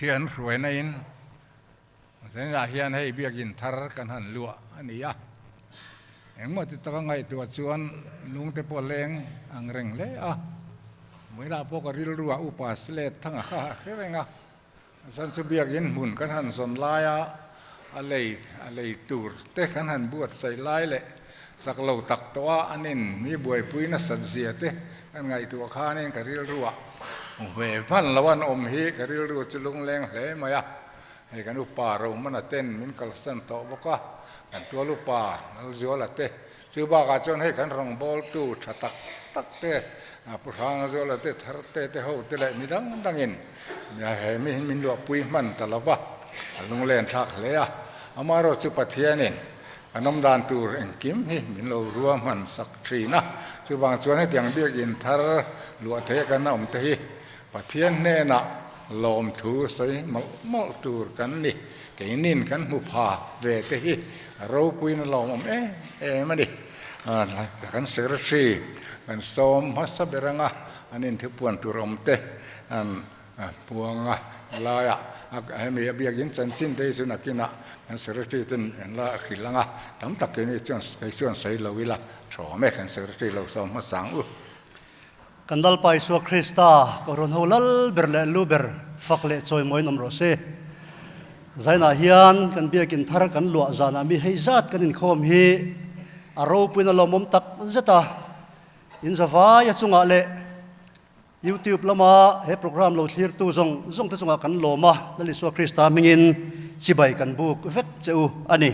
Pathian hruaina in zaninah hian hei biakin thar kan han luah a ni a. Engmaw ti taka ngaihtuah chuan lungte pawh leng ang reng hle a. Muilah pawh ka rilru ah upa slate thang a kha a hre reng a. Chuan chu biakin hmun kan han zawn laia a lei a lei tur te kan han buatsaih lai leh chak lo tak tawh a an in mi buaipui nasat zia te kan ngaihtuah khanin ka rilru ah hmu ve hman lo an awm hi ka rilru chu lungleng hle mai a. Hei kan upa Romana ten min kalsan tawh bawk a, kan tual upa Lalzuala te Chu bakah chuan hei kan rawngbawltu tha tak tak te, Pu Hrangzuala te, Tharte te ho te leh mi dang dangin he mi hi min luahpui hman ta lo va, a lunglen thlak hle a. Amaherawh chu Pathianin kan awm dan tur engkim hi min lo rua hman sak thin a. Chuvang chuan hetiang biakinn thar luah theia kan awm te hi Pathian hnenah lawmthu sawi mawlh mawlh tur kan ni. Keinin kan hmu pha ve te hi a ropuiin a lawmawm em em a ni. Kan secretary kan sawm hmasa ber anga an inthupuan tur awm te an puang a laiah hemi a biakin chanchin te hi chu nakinah kan secretary ten an la hrilh ang a, tam tak keini chuan kei chuan sawi lo ila thawm e kan secretary lo sawm hmasa ang u. Kan Lalpa Isua Krista Kohhran ho lal ber leh lu ber fak leh chawimawiin awm rawh se. Zainah hian kan biakin thar kan luah zanah mi hei zat kan inkhawm hi a ropuiin a lawmawm tak zet a. In zavai a chungah leh YouTube lama he program lo thlirtu zawng zawng te chungah kan lawm a, Lal Isua Krista hmingin chibai kan buk vek che u a ni.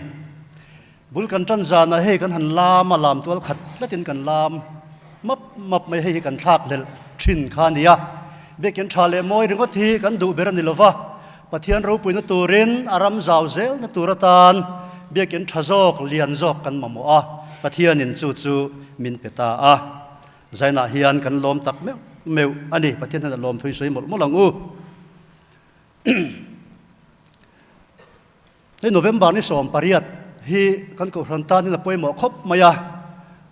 Bul kan tan zanah hei kan han lam a, lam tual khat tlatin kan lam map map mai, hei hi kan thlak hlelh thin kha a nia. Biakin tha leh mawi ringawt hi kan duh ber a ni lova, Pathian ropuina turin a ram zau zelna tur atan biakin tha zawk, lian zawk kan mamawh a, Pathianin chu chu min pe ta a. Zainah hian kan lawm tak meuh meuh a ni, Pathian hian a lawm thui sawi mawlh mawlh ang u. Hei November ni 18 hi kan Kohhran tanin a pawimawh khawp mai a.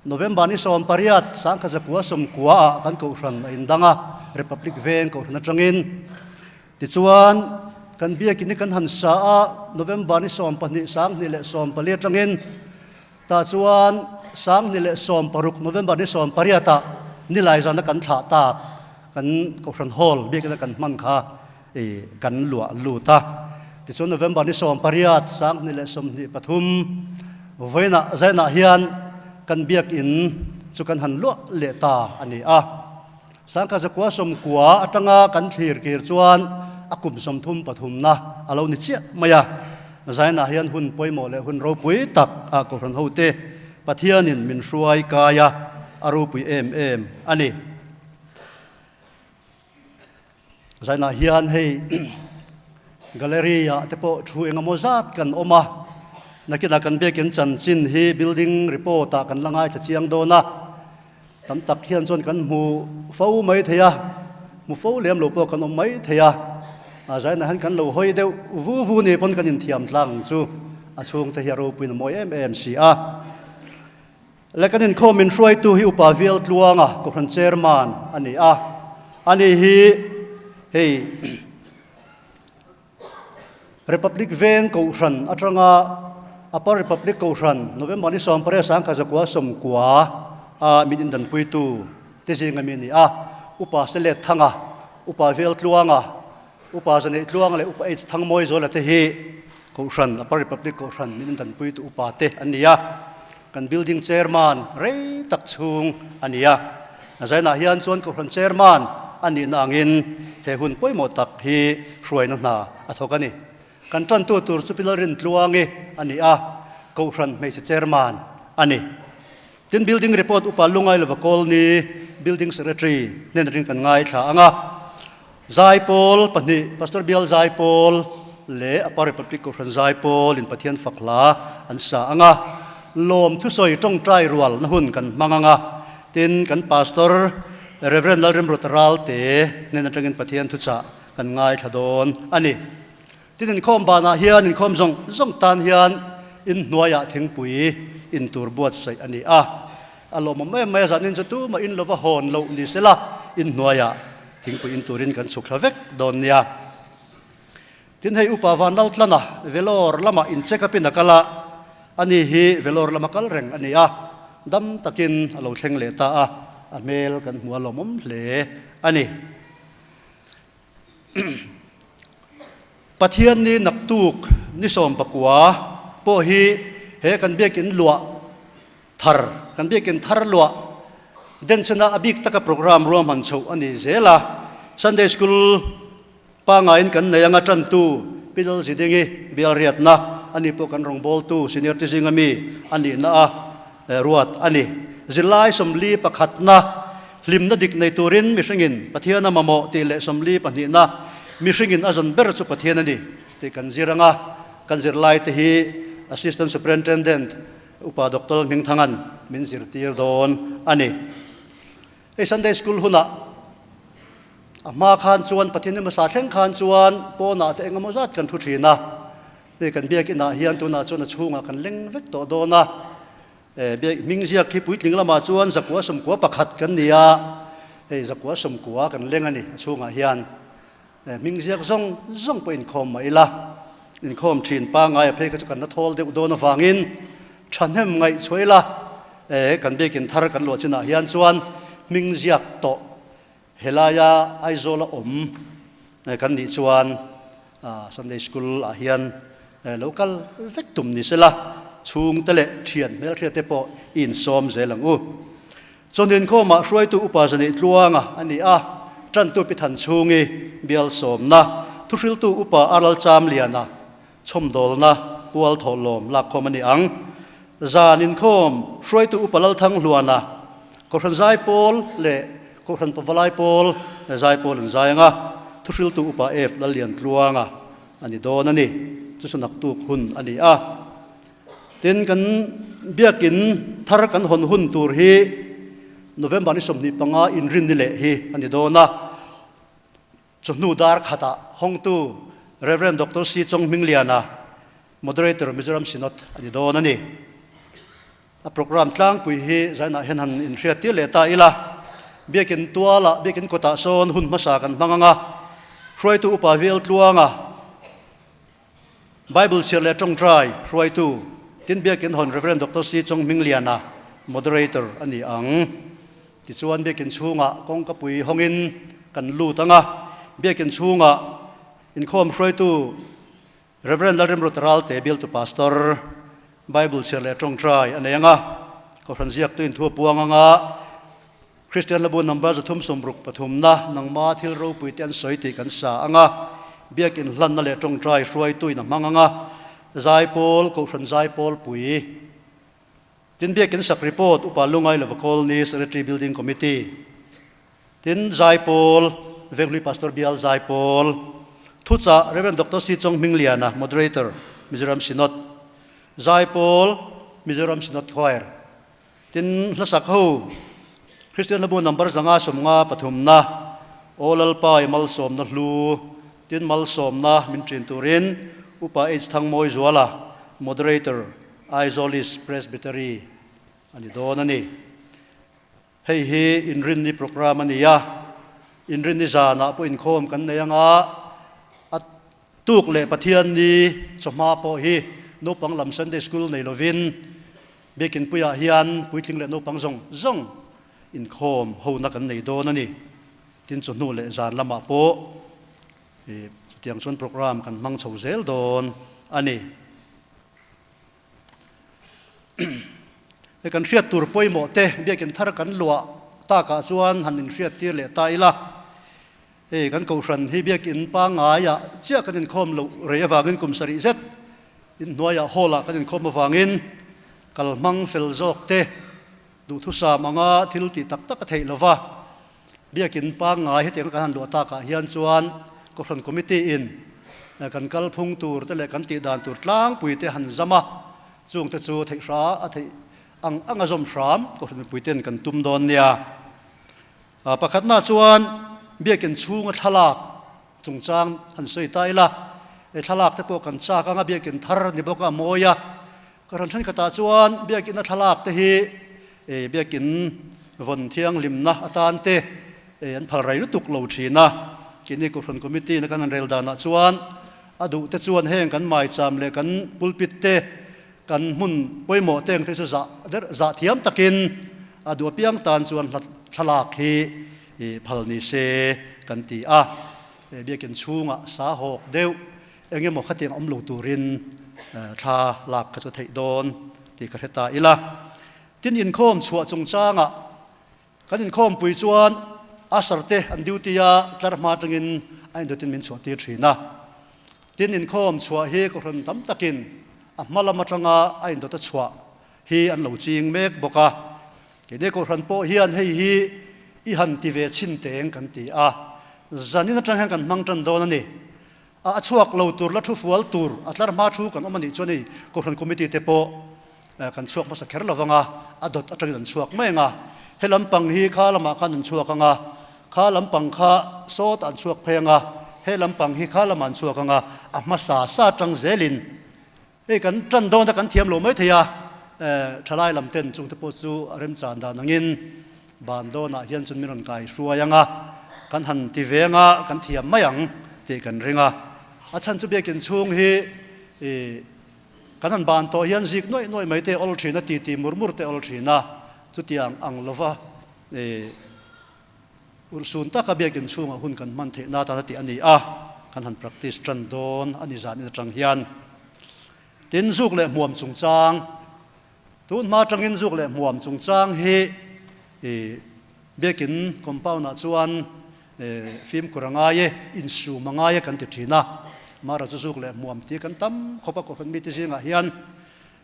November ni 18 1990 ah kan Kohhran a indang a, Republic Veng Kohhran atangin. Tichuan, kan biakin hi kan han sa a, November ni 12 2014 atangin. Tah chuan 2016 November ni 18 ah nilai zana kan thlah tak kan Kohhran Hall biakin a kan hman kha i kan luah lut a. Tichuan November ni 18 2023 vawiinah zainah hian kan biakin chu kan han luah leh ta a ni a. 1990 atanga kan thlir kir chuan a kum 33 na a lo ni chiah mai a. Zainah hian hun pawimawh leh hun ropui tak a Kohhran hote Pathianin min hruai kai a, a ropui em em a ni. Zainah hian hei gallery ah te pawh thu engemaw zat kan awm a, nakinah kan biakin chanchin hi building report ah kan la ngaithla chiang dawn a, tam tak hian chuan kan hmu fo mai thei a, hmu fo lem lo pawh kan awm mai thei a, zainah hian kan lo hawi deuh vu vu ni pawn kan inthiam tlang ang chu, a chhungte hi a ropuiin a mawi em em si a. Le kan inkhawm min hruaitu hi Upa Vial Tluanga Kohhran Chairman a ni a, ani hi hei Republic Veng Kohhran atanga Upper Republic Kohhran November ni 18 1990 a min indanpuitu te zinga mi a ni a, Upa Selet Thanga, Upa Vial Tluanga, Upa Zaneih Tluanga leh Upa H Thangmawizuala te hi Kohhran, Upper Republic Kohhran min indanpuitu upa te an ni a, kan building chairman rei tak chhung a ni a. A zainah hian chuan Kohhran chairman a nihna angin he hun pawimawh tak hi hruaina hna a thawk a ni. Kan tantu tur chu Pi Lalrintluangi a ni a, Kohhran hmeichhe chairman a ni. Tin, building report upa Lungailova Colney building secretary hnen atangin kan ngaithla ang a. Zaipawl pahnih, Pastor Bial Zaipawl leh Upper Republic Kohhran Zaipawl in Pathian fak hla an sa ang a, lawm thusawi tawngtai rual na hun kan hmang ang a, tin kan Pastor Rev. Lalremruata Ralte hnen atangin Pathian thuchah kan ngaithla dawn a ni. Tin inkhawm banah hian inkhawm zawng zawng tan hian inhnuaiah thingpui in tur buatsaih a ni a. A lawmawm em mai a, zanin chu tumah in lova hawn loh ni sela inhnuaiah thingpui in turin kan chhuk thla vek dawn nia. Tin hei Upa Vanlaltlana Vellore lamah in check up in a kal a, ani hi Vellore lama kal reng a ni a, dam takin a lo thleng leh ta a, a hmel kan hmu a lawmawm hle a ni. Pathian ni naktuk ni 19 pawh hi he kan biakin luah thar, kan biakin thar luah denchhena a bik taka program ruahman chhoh a ni zel a, Sunday School Pangaiin kan nei anga tantu Pi Lalzidingi bialriatna a ni pawh kan rawngbawltu senior te zinga mi a nihna a ruat a ni. Zirlai 41na hlimna dik nei turin mihringin Pathian a mamawh tih leh 42na mihringin a zawn ber chu Pathian a ni tih kan zir anga kan zirlai te hi Assistant Superintendent Upa Doctor Hmingthanga'n min zirtir dawn a ni. Hei Sunday School hunah a hma khan chuan Pathian hmasa thleng khan chuan pawnah te engemaw zat kan thu thin a, hei kan biakinah hian tunah chuan a chhungah kan leng vek tawh dawn a, biak hming ziak hi puitling lamah chuan zakua 11 kan ni a, hei zakua 90 kan leng a ni a chhungah hian hming ziak zawng zawng pawh inkhawm mah ila, inkhawm thin pangngai a phei kha chu kan la thawl deuh dawn avangin thahnem ngaihchhuah ila kan biakin thar kan luah chinah hian chuan hming ziak tawh Helaia Aizawla awm kan nih chuan Sunday School ah hian lo kal vek tum ni sela, chhungte leh thian hmelhriat te pawh i insawm zel ang u. Chawhnin khawmah hruaitu upa Zaneih Tluanga a ni a, tantu Pi Thanchhungi bial sawmna, thuhriltu upa Aral Chamliana chhawmdawlna pual thawhlawm lakkhawm a ni ang. Zan inkhawm hruaitu Upa Lalthanghluana, Kohhran Zaipawl leh Kohhran Pavalai Pawl Zaipawl an zai ang a, thuhriltu Upa F Lalliantluanga a ni dawn a ni. Chu chu naktuk hun a ni a. Tin, kan biakin thar kan hawn hun tur hi November ni 25 inrinni leh hi a ni dawn a. Chawhnu dar khatah hawngtu Rev. Doctor C. Chonghmingliana, Moderator, Mizoram Synod a ni dawn a ni. A programme tlangpui hi zainah hian han inhriat tir leh ta ila, Biakin tualah, Biakin kawtah sawn hun hmasa kan hmang ang a, hruaitu upa Vial Tluanga, Bible chhiar leh tawngtai hruaitu, tin Biakin hawn Rev. Doctor C. Chonghmingliana, Moderator a ni ang. Tichuan Biakin chhungah kawngkapui hawngin kan lut ang a, Biakin chhungah inkhawm hruaitu Rev. Lalremruta Ralte bialtu Pastor, Bible chhiar leh tawngtai a nei ang a, Kohhran ziaktu inthu a puang ang a, Kristian Labu number 363 na nangma thil ropui te an sawi tih kan sa ang a, Biakin hlanna leh tawngtai hruaituin a hmang ang a, Zaipawl, Kohhran Zaipawl pui. Tin Biakin sak report Upa Lungai Lova Colony Secretary Building Committee. Tin Zaipawl, Venghlui Pastor Bial Zaipawl. Thuchah Rev. Doctor C. Chonghmingliana, Moderator, Mizoram Synod. Zaipawl, Mizoram Synod Choir. Tin, hlasak ho, Kristian hlabu number 553na, Aw Lalpa i malsawmna hlu, tin malsawmna min ṭin turin Upa H. Thangmawizuala, Moderator, Aizawl East Presbytery a ni dawn a ni. Hei hi inrinni programme a ni a, inrinni zanah pawh inkhawm kan nei anga, a tuk leh Pathianni chawhma pawh hi naupang lam Sunday School nei lovin Biakin puiah hian puitling leh naupang zawng zawng inkhawm hona kan nei dawn a ni. Tin chawhnu leh zan lamah pawh chutiang chuan programme kan hmang chho zel dawn a ni. Hei kan hriat tur pawimawh te biakin thar kan luah takah chuan han inhriat tir leh ta ila. Hei kan kohhran hi biakin pangaiah chiah kan inkhawm loh rei avangin kum sarih zet inhnuaiah hall ah kan inkhawm avangin kal hmang fel zawk te duhthusam anga thil tih tak tak a theih lova biakin pangngai hetiang kan han luah takah hian chuan kohhran committee in kan kal phung tur te leh kan tih dan tur tlangpui te han zam a, chung te chu theih hra a theih ang anga zawm hram kohhran mipui ten kan tum dawn nia. Pakhatna chuan biakin chhunga thlalak chungchang han sawi ta ila, he thlalak te pawh kan chak anga biakin thar ni bawk a mawi a, ka rawn thenkhatah chuan biakina thlalak te hi biakin vawn thianghlimna atan te an phal rei lutuk lo thin a, keini Kohhran Committee na kan han rel danah chuan. A duh te chuan heng kan maicham leh kan pulpit te, kan hmun pawimawh te ang te chu zah der zah thiam takin a duh apiang tan chuan hla thlalak hi phal ni se kan ti a. Biakin chhungah sa hawk deuh eng emaw khatiang awm lo turin thla lak kha chu theih dawn tih ka hre ta ila. Tin inkhawm chhuah chungchangah Kan inkhawmpui chuan usher te an duty a, tlar hma atangin a indutin min chhuah tir thin a. Tin, inkhawm chhuah hi kohhran tam takin a hma lam atanga a indawta chhuah hi an lo ching mek bawk a. Keini kohhran pawh hian hei hi i han ti ve chhin teng kan ti a, zanin atang hian kan hmang tan dawn a ni. A chhuak lo tur la thu fual tur a tlar hma thu kan awm a nih chuan hei Kohhran Committee te pawh kan chhuak hmasa kher lo vang a, a dawt atangin an chhuak mai ang a. He lampang hi kha lamah khan an chhuak ang a, kha lampang kha sawtah an chhuak phei ang a, he lampang hi kha lamah an chhuak ang a, a hmasa sa atang zelin hei kan tan dawn a kan thiam lo mai thei a, thalai lam ten chungte pawh chu a remchan dan angin ban dawnah hian chuan min rawn kai hruai ang a, kan han ti ve ang a, kan thiam mai ang tih kan ring a. A chhan chu biakin chhung hi ih kan han ban tawh hian zik nuaih nuaih mai te awl thin a, titi mur mur te awl thin a, chutiang ang lova ih Urhsun taka biakin chhungah hun kan hman theih na tan a tih a ni a, kan han practice tan dawn a ni zan in atang hian. Tin, zuk leh hmuam chungchang, tun hma atangin zuk leh hmuam chungchang hi i biakin compound ah chuan fimkhur a ngai e, insum a ngai e kan ti thin a, mara chu zuk leh hmuam tih kan tam khawp a, kohhran mite zingah hian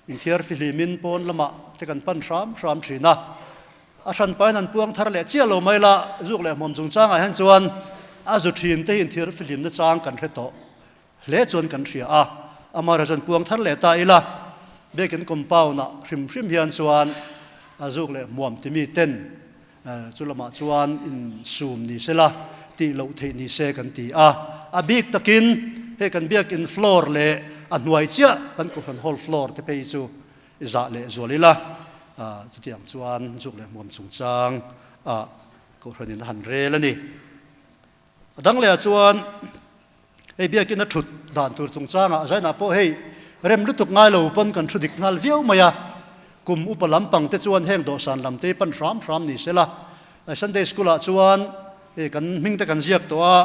inthiar fihlimin pawn lamah te kan pan hram hram thin a. A hran pain an puang thar leh chiah lo mai la, zuk leh hmawm chungchangah hian chuan a zu thin te hi inthir fihlimna chang kan hre tawh hle chuan kan hria a, amaherawhchu chuan puang thar leh ta ila, biakin compound ah hrim hrim hian chuan a zuk leh hmuam timi ten chu lamah chuan insum ni sela tih loh theih ni se kan ti a, a bik takin hei kan biakin floor leh a hnuai chiah kan kohhran hall floor te phei chu I zah leh zual ila, chutiang chuan zuk leh hmuam chungchang ah Kohhranin a han rel a ni. A dang lehah chuan hei biakin a thut dan tur chungchangah zainah pawh hei rem lutuk ngai lo pawn kan thu dik nghal viau mai a, kum upa lampang te chuan heng dawhsan lam te pan hram hram ni sela, Sunday School ah chuan hei kan hming te kan ziak tawh a,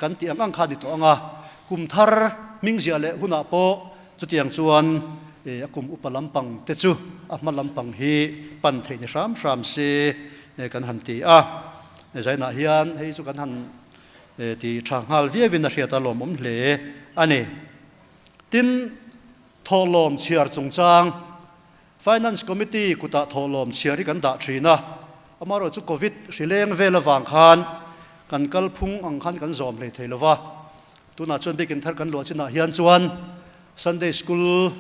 kan tih ang ang kha a ni tawh ang a, kum thar hming ziah leh hunah pawh Chutiang chuan a kum upa lampang te chu a hma lampang hi pan theih ni hram hram se kan han ti a. Zainah hian hei chu kan han ti tha nghal viauin a hriat a lawmawm hle a ni. Tin, thawhlawm chhiar chungchang, Finance Committee kutah thawhlawm chhiar hi kan dah thin a, amaherawhchu Covid hri leng vel avang khan kan kalphung ang khan kan zawm hlei thei lova, Tunah chuan biakin thar kan luah chinah hian chuan Sunday School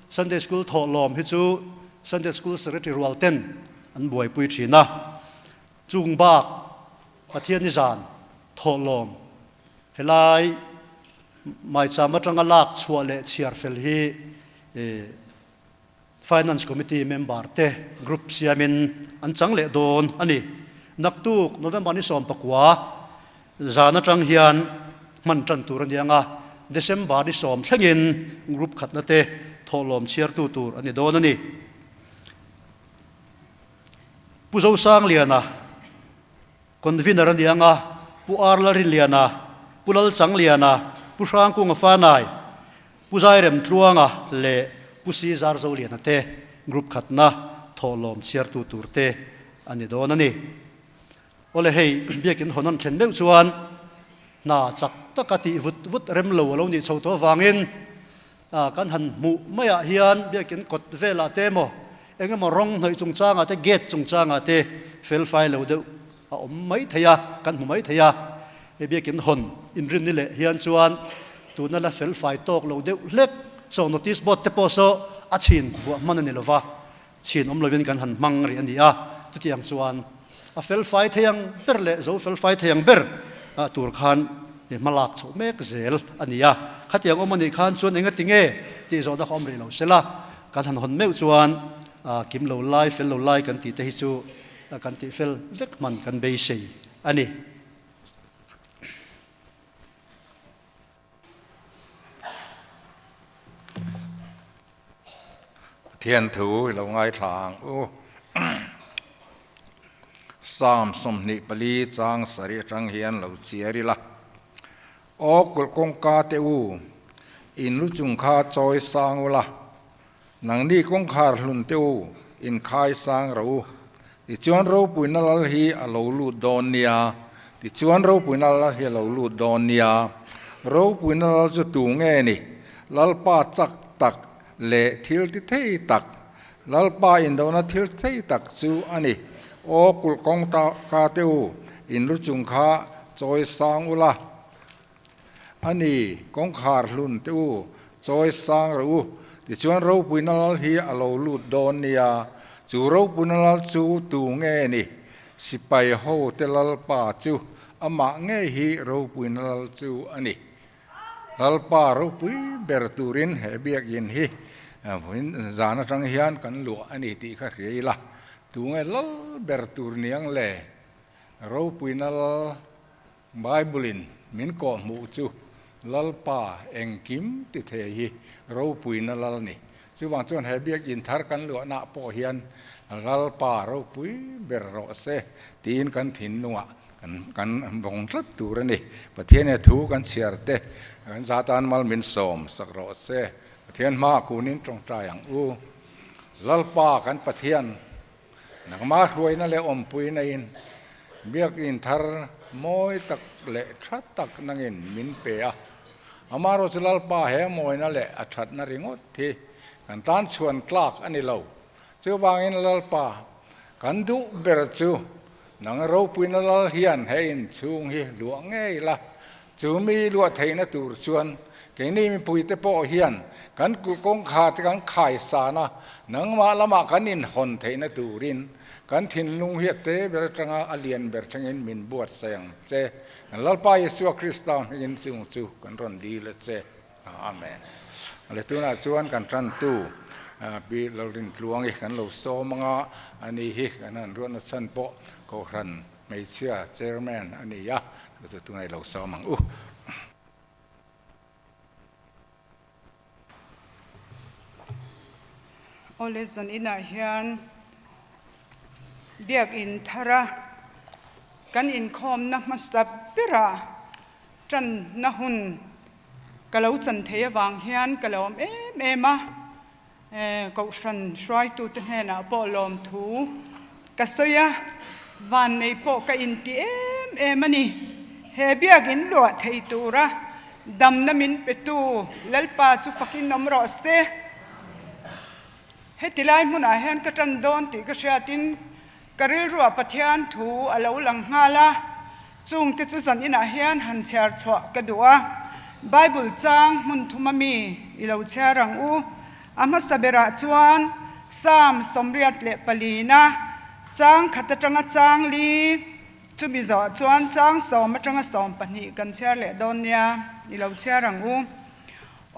Sunday School thawhlawm hi chu Sunday School Secretary rual ten an buaipui thin a. Chung bak Pathian ni zan thawhlawm helai maicham atanga lak chhuah leh chhiar fel hi Finance Committee member te group siamin an chang leh dawn a ni. Naktuk November ni 19 zan atang hian hman tan tur a ni ang a, December ni 10 thlengin group khatna te thawhlawm chhiartu tur a ni dawn a ni. Pu Zosangliana Convener a ni ang a, Pu Arla Rinliana, Pu Lalchangliana, Pu Hrangkunga Fanai, Pu Zairem Tluanga leh Pu Si Zarzoliana te group khatna thawhlawm chhiartu tur te a ni dawn a ni. Awle hei biakin hawn an thlen deuh chuan hna chak taka tih vut vut rem lo a lo nih chho tawh avangin kan han hmuh maiah hian biakin kawt velah te emaw eng emaw rawng hnawih chungchangah te gate chungchangah te felfai lo deuh a awm mai thei a, kan hmu mai thei a, he biakin hawn inrinni leh hian chuan tuna la felfai tawk lo deuh hlek saw notice board te pawh saw a chhin vuah hman a ni lova, chhin awm lovin kan han hmang rih a ni a, chutiang chuan a felfai thei ang ber leh zo felfai thei ang ber tur khan hma lak chhoh mek zel a ni a, khatiang awm a nih khan chuan engati nge tih zawhna kha awm rih lo sela, kan han hawn meuh chuan kim lo lai fel lo lai kan tih te hi chu kan tih fel vek hman kan beisei a ni. Pathian thu i lo ngaithla ang u. Psalm 24 chang sarih atang hian lo chhiar ila. Aw kulh kawngka te u, in lu chung kha chawi sang ula, nangni kawngkhar hlun te u, in khai sang rawh u. Tichuan ropuina lal hi a lo lut dawn nia, tichuan ropuina lal hi a lo lut dawn nia. Ropuina lal chu tu nge ni? Lalpa chak tak leh thil ti thei tak, Lalpa indona thil thei tak chu a ni. Aw kulh kawng ta ka te u, in lu chung kha chawi sang ula a ni, kawngkhar hlun te u, chawi sang rawh u. Tichuan ropuina lal hi a lo lut dawn nia, chu ropuina lal chu tu nge ni? Sipai ho te Lalpa chu amah ngei hi ropuina lal chu a ni. Lalpa ropui ber turin he biakinn hi vawiin zan atang hian kan luah a ni tih kha hria ila, tunge lal ber tur niang le? Ropuina lal Bible-in min kawhhmuh chu Lalpa engkim ti thei hi ropuina lal ni. Chuvang chuan he biakinn thar kan luahnaah pawh hian Lalpa ropui ber rawh se tiin kan thinlungah Kan kan vawng tlat tur a ni. Pathian he thu kan chhiar te kan za tan mal min sawm sak rawh se. Pathian hmaah kunin tawngtai ang u. Lalpa kan Pathian, nangmah hruaina leh awmpuina in biakinn thar mawi tak leh tha tak nangin min pe a. Amaherawhchu chu Lalpa he mawina leh a thatna ringawt hi kan tan chhuan tlak a ni lo. Chuvangin Lalpa kan duh ber chu Nang ropuina lal hian he inchhung hi luah ngei la, chu mi luah theihna tur chuan keini mipuite pawh hian kan kulh kawngkhar te kan khaisan a, nangmah lamah kan inhawn theihna turin kan thinlung hi a te ber atanga a lian ber thlengin min buatsaih ang che. Kan Lalpa Isua Krista hmingin chung chu kan rawn dil a che. Amen. Le tunah chuan kan tantu Pi Lalrintluangi kan lo sawm anga, ani hi kan han ruatna chhan pawh Kohhran hmeichhia Chairman a ni a, chu chu tunah i lo sawm ang u. Awle zan inah hian Biakin thara kan inkhawmna hmasa berah Tanna hun ka lo chan thei avang hian ka lawm em em a, Kohhran hruaitute hnenah pawh lawmthu ka sawi a, vannei pawh ka inti em em a ni. He biakin luah thei tura damna min petu Lalpa chu fakin awm rawh se. Heti lai hmunah hian ka tan dawn tih ka hriatin Ka rilruah Pathian thu a lo lang nghal a, chungte chu zan inah hian han chhiar chhuah ka duh a. Bible chang hmun thuma mi i lo chhiar ang u. A hmasa berah chuan Psalm 84na chang khat atanga chang li, chumi zawhah chuan chang sawm atanga 12 kan chhiar leh dawn nia, i lo chhiar ang u.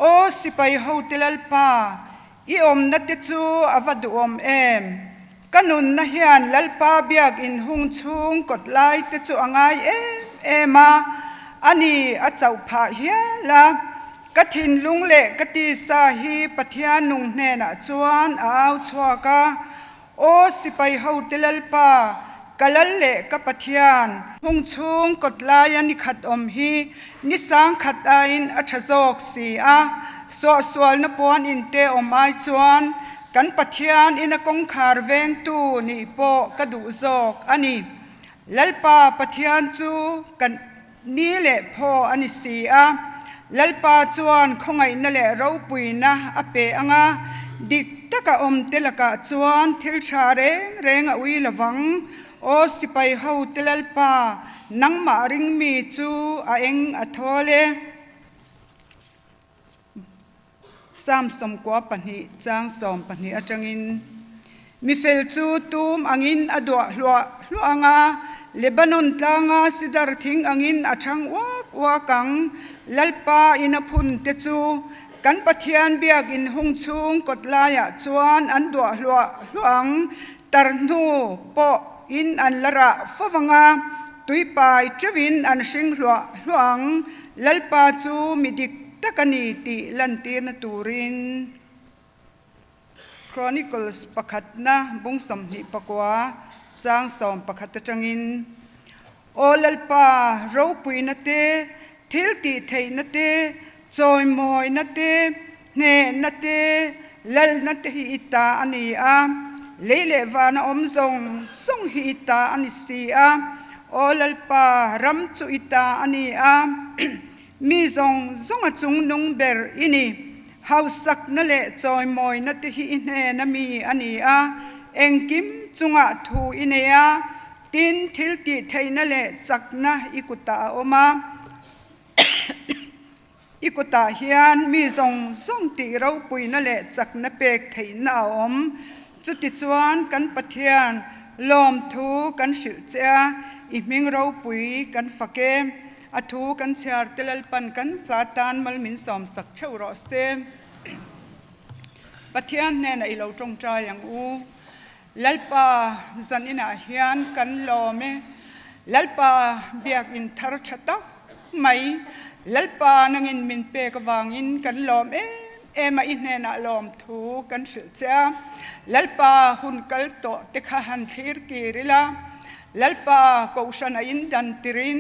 Aw sipai hote Lalpa, I awmna te chu a va duhawm em? Ka nunna hian Lalpa biak inhung chhung kawt lai te chu a ngai em em a, ani a chauh phah hial a. Ka thinlung leh ka tisa hi Pathian nung hnenah chuan a au chhuak a, Aw sipai hote Lalpa, ka lal leh ka Pathian! Hung chhung kawt laia ni khat awm hi ni sang khat aiin a tha zawk si a, suahsualna puan inte awm ai chuan kan Pathian ina kawngkhar vengtu nih pawh ka duh zawk a ni. Lalpa Pathian chu kan ni leh phaw a ni si a, Lalpa chuan khawngaihna leh ropuina a pe ang a, dik taka awmte lakah chuan thil tha reng reng a ui lovang. Aw sipai hote Lalpa, nangmah ringmi chu a eng a thawl e. Psalm 92 chang 12 atangin, Mi fel chu tum angin a duah hluah hluah ang a, Lebanon tlanga sidar thing angin a thang uak uak ang. Lalpa in a phun te chu kan Pathian biakin hung chhung kawt laiah chuan an duah hluah hluah ang. Tar hnu pawh in an la rah fo vang a, tuipai teuhin an hring hluah hluah ang. Lalpa chu mi dik tak a ni tih lantirna turin. Chronicles pakhatna bung 24 chang 11 atangin, Aw Lalpa, ropuina te, thil tih theihna te, chawimawina te, hnehna te, lalna te hi i ta a ni a, lei leh vana awm zawng zawng hi i ta a ni si a. Aw Lalpa, ram chu i ta a ni a, mi zawng zawnga chungnung ber i ni. Hausakna leh chawimawina te hi i hnena mi a ni a, engkim chungah thu i nei a, tin thil tih theihna leh chakna i kutah a awm a. I kutah hian mi zawng zawng tih ropuina leh chakna pek theihna a awm. Chutichuan kan Pathian lawmthu kan hrilh che a, i hming ropui kan fak e. A thu kan chhiar te Lalpan kan za tan mal min sawmsak theuh rawh se. Pathian hnenah i lo tawngtai ang u. Lalpa zan inah hian kan lawm e. Lalpa biakinn thar tha tak mai Lalpa nangin min pek avangin kan lawm em em a, i hnenah lawm thu kan hrilh che a. Lalpa hun kal tawh te kha han thlir kir ila. Lalpa Kohhran a indan tirin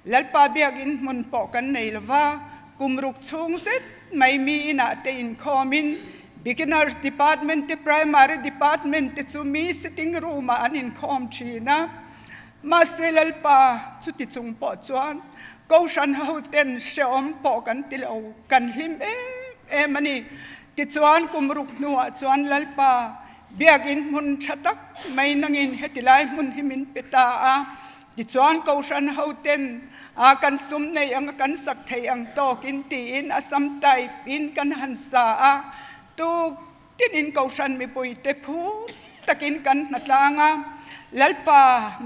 Lalpa biakinn hmun pawh kan nei lo va, kum ruk chhung zet mai mi inah te inkhawmin Beginners Department te Primary Department te chu mi sitting room ah an inkhawm thin a. Mahse Lalpa chuti chung pawh chuan Kohhran ho ten hrehawm pawh kan ti lo, kan hlim em em a ni. Tichuan kum ruk hnuah chuan Lalpa Biakinn hmun tha tak mai nangin heti lai hmun hi min pe ta a, tichuan Kohhran hoten a kan sum nei anga kan sak thei ang tawkin tiin a sam type in kan han sa a, tuk tinin Kohhran mipuite phur takin kan hnatlang a, Lalpa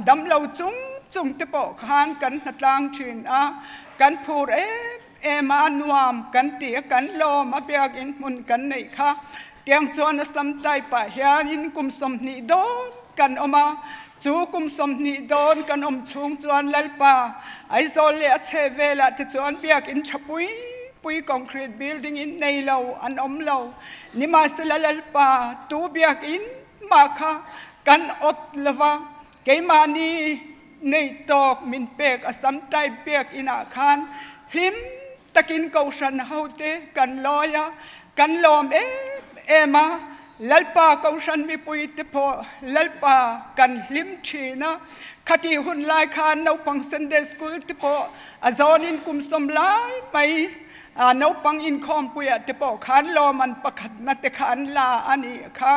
damlo chung chung te pawh khan kan hnatlang thin a, kan phur em em a, a nuam kan ti a, kan lawm a biakinn hmun kan neih kha. Tiang chuan a sam type ah hianin kum 20 dawn kan awm a, chu kum 20 dawn kan awm chhung chuan Lalpa Aizawl leh a chhe velah te chuan biakinn tha pui pui concrete building in nei lo an awm lo. Nimahsela Lalpa tu biakinn mah kha kan awt lo va, keimahni nei tawk min pek a sam type biakinn ah khan hlim takin kohhran hote kan lawi a, Kan lawm em em a, Lalpa Kohhran mipuite pawh Lalpa kan hlim thin a. Khati hun lai khan naupang Sunday School te pawh a zawnin kum sawm lai mai naupang inkhawmpuiah te pawh khan lawm an pakhatna te kha an la a nih kha.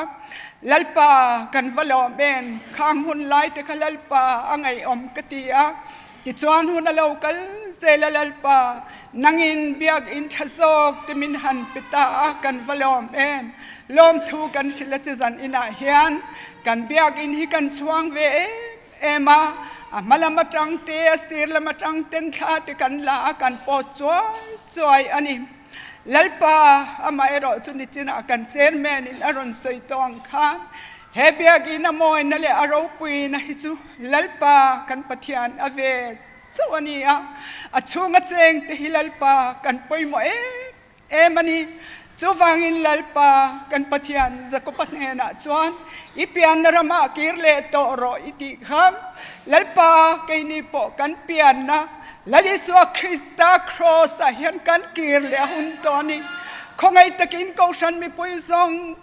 Lalpa kan va lawm em, khang hun lai te kha Lalpa a ngaihawm ka ti a. Tichuan hun a lo kal zel a Lalpa, nangin biakinn tha zawk te min han pe ta a, kan va lawm em? Lawmthu kan hrilh a che zan inah hian kan biakinn hi kan chhuang ve em em a, a hma lam atang te, a sir lam atang ten thla te kan la a, kan post chuai chuai a ni. Lalpa, amaherawh chu nichinah kan chairman in a rawn sawi tawh ang khan, He biakinn a mawina leh a ropuina hi chu Lalpa kan Pathian a ve chauh a ni a, a chhunga chengte hi Lalpa kan pawimawh em em a ni. Chuvangin Lalpa kan Pathian Jakoba hnenah chuan, I pianna ramah kir leh tawh rawh i tih kha Lalpa keini pawh kan pianna Lal Isua Krista Kraws-ah hian kan kir leh a hun tawh a ni. Khawngaih takin Kohhran mipui zawng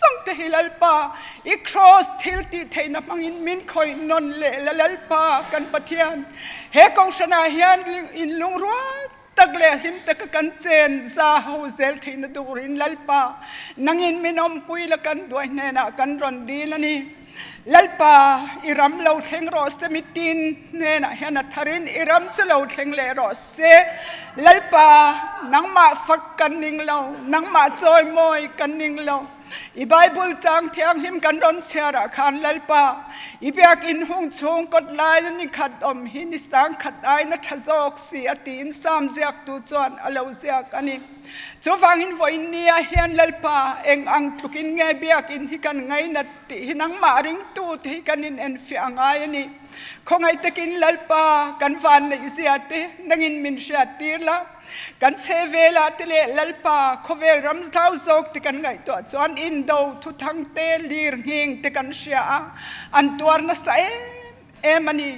Sangte hi Lalpa, i kraws thil tih theihna hmangin min khawih nawn leh la Lalpa kan Pathian, he kohhranah hian in lungrual tak leh hlim taka kan chen za ho zel theihna turin Lalpa, nangin min awmpui la kan duai hnenah kan rawn dil a ni. Lalpa, i ram lo thleng rawh se mitin hnenah hian a tharin i ram chu lo thleng leh rawh se. Lalpa, nangmah fak kan ning lo, nangmah chawimawi kan ning lo. I Bible chang thianghlim kan rawn chhiarah khan Lalpa, i biakinn hung chhung kawt laia ni khat awm hi ni sang khat aina tha zawk si a tiin Psalm ziaktu chuan a lo ziak a ni. Chuvangin vawiin nia hian Lalpa eng ang tlukin nge biakin hi kan ngainat tih hi nangmah ringtu te hi kan inenfiah a ngai a ni. Khawngaih takin Lalpa kan vanneih zia te nangin min hriat tir la. Kan chhe velah te leh Lalpa khawvel ram zau zawk te kan ngaihtuah chuan indo thuthang te lir nghing te kan hria a, an tuar nasa em em a ni.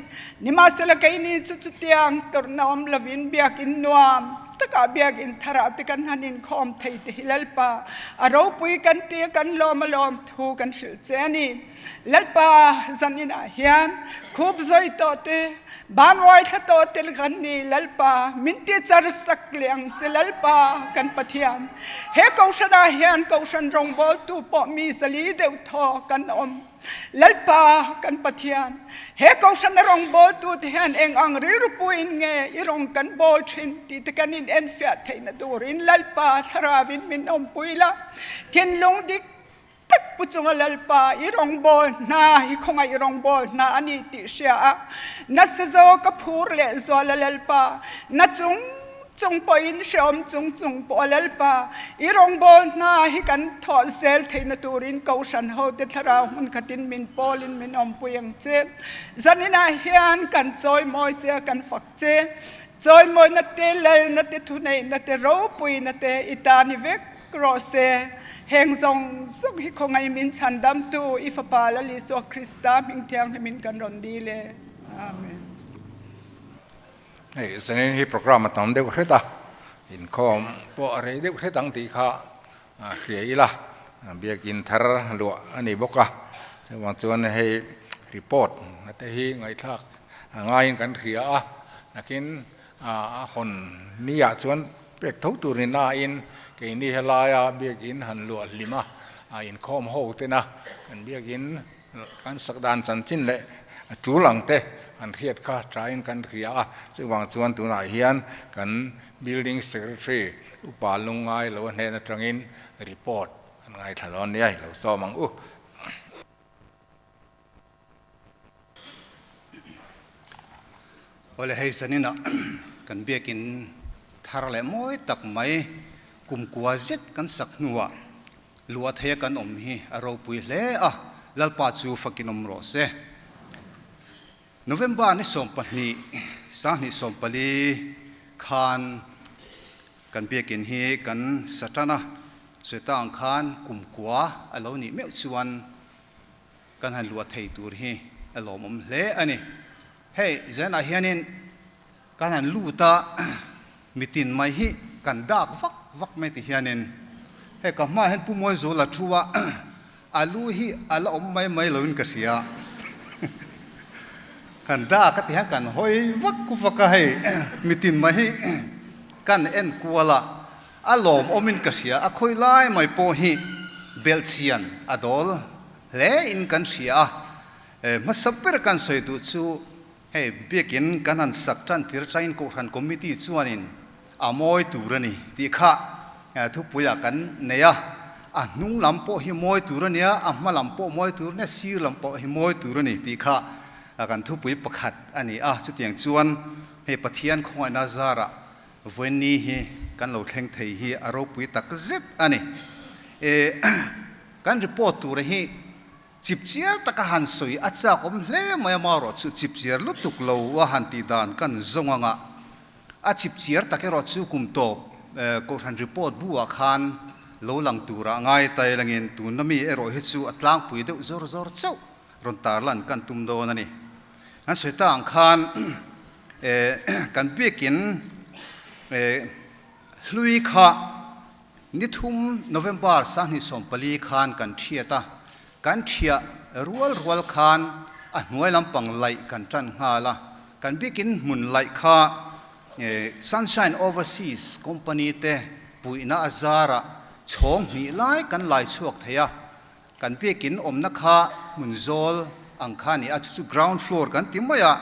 Nimahsela keini chu chutiang tawrhna awm lovin biakin nuam takah biakin tharah te kan han inkhawm thei te hi Lalpa a ropui kan ti a, kan lawm a lawm thu kan hrilh che a ni. Lalpa zan inah hian khup zawi tawh te, ban uai thla tawh te kan ni Lalpa min ti char sak leh ang che Lalpa kan Pathian. He kohhran ah hian kohhran rawngbawltu pawh mi zali deuh thaw kan awm. Lalpa kan Pathian, he kohhrana rawngbawltu te hian eng ang rilru puiin nge i rawng kan bawl thin tih te kan in enfiah theihna turin Lalpa thlarauin min awmpui la, thinlung dik tak pu chunga Lalpa i rawngbâwl hna hi khawngaih rawngbâwl hna a ni tih hria a, nasa zawk a phur leh zual a Lalpa, na chung chung pawhin hrehawm chung chung pawh a Lalpa i rawngbâwl hna hi kan thawh zel theihna turin Kohhran hote thlarau hmun khatin min pawlin min awmpui ang che. Zaninah hian kan chawimawi che a, kan fak che. Chawimawina te, lalna te, thuneihna te, ropuina te i ta ni vek. Rawh se, heng zawng zawng hi khawngaih min chhandamtu i Fapa Lal Isua Krista hming thianghlimin kan rawn dil e. Amen. Hei zanin hi program a tam deuh hret a, inkhawm pawh a rei deuh hret ang tih kha hria ila, biakin thar luah a ni bawk a, chuvang chuan hei report na te hi ngaihthlak a ngaiin kan hria a, nakin A hawn niah chuan pek tho tur ni nain keini helaia biakin han luah hlim a, a inkhawm ho tena kan biakin kan sak dan chanchin leh tul ang te han hriat kha thain kan hria a, chuvang chuan tunah hian kan building secretary upa lungngai lo hnen atangin report an ngaithla dawn nia i lo sawm ang u. Awle hei zaninah kan biakin thar leh mawi tak mai kumkua zet kan sak hnuah luah theia kan awm hi a ropui hle a, Lalpa chu fakin awm rawh se. November ni 12, 2014 khan kan biakin hi kan sa tan a, chuta ang khan kumkua a lo nih meuh chuan Kan han luah thei tur hi a lawmawm hle a ni. Hei zanah hianin kan han lut a, mitin mai hi kan dak vak vak mai ti hianin hei ka hmaah hian Pu Mawizuala thu a, a lu hi a la awm mai mai loin ka hria. Kan dak a ti hian kan hawi vak vak a, hei mitin mai hi kan en kual a, A lawmawmin ka hria, a khawi lai mai pawh hi belhchian a dawl hle in kan hria a. Hmasa ber kan sawi duh chu hei biakin kan han sak tan tir atangin Kohhran Committee chuanin a mawi tur a ni tih kha thupuiah kan nei a. A hnung lam pawh hi mawi tur a nia, a hma lam pawh mawi tur a nia, sir lam pawh hi mawi tur a ni tih kha kan thupui pakhat a ni a. Chutiang chuan hei Pathian khawngaihna zarah Vawiinni hi kan lo thleng thei hi a ropui tak zet a ni. E, kan report tura hi chipchiar taka han sawi a chak awm hle mai a, marawh chu chipchiar lutuk lo a han tih dan kan zawng anga a chipchiar tak erawh chu kum tawp Kohhran report bu ah khan lo lang turah ngai tai langin tuna mi erawh hi chu a tlangpui deuh zawr zawr chauh rawn tarlan kan tum dawn a ni. An sawi ta ang khan Kan biakin hlui kha ni thum November 2014 khan kan thiat a, kan thiah rual rual khan a hnuai lampang laih kan tan nghal a, kan biakin hmun laih kha Sunshine Overseas Company te puihna a zarah chhawng hnih lai kan lai chhuak thei a, Kan biakin awmna kha hmun zawl ang kha a ni a, chu chu ground floor kan ti mai a,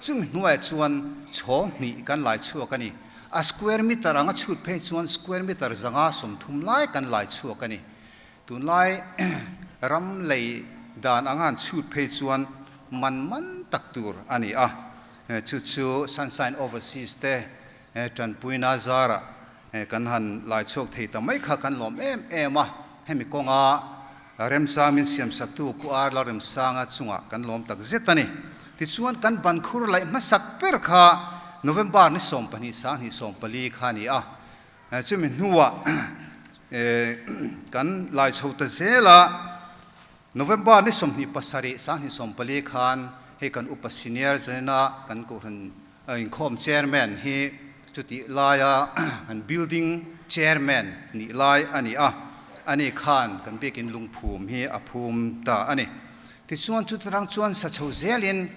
chumi hnuaiah chuan chhawng hnih kan lai chhuak a ni. A square meter anga chhut phei chuan square meter 130 lai kan lai chhuak a ni. Tunlai ram lei dan anga han chhut phei chuan man man tak tur a ni a, chu chu Sunshine Overseas te tanpuina zarah. Kan han lai chhuak thei ta mai kha kan lawm em em a, hemi kawnga remchang min siamsaktu Ku Ar Lalremsanga chungah kan lawm tak zet a ni. Tichuan kan ban khur laih hmasak ber kha November ni 12 2014 kha a ni a, chumi hnuah kan lai chho ta zel a, November ni 27 2014 khan hei kan upa senior Janina kan kohhran Inkhawm Chairman hi chutih laia kan Building Chairman nih lai a ni a, ani khan kan biakin lungphum hi a phum ta a ni. Tichuan chuta tang chuan sa chho zelin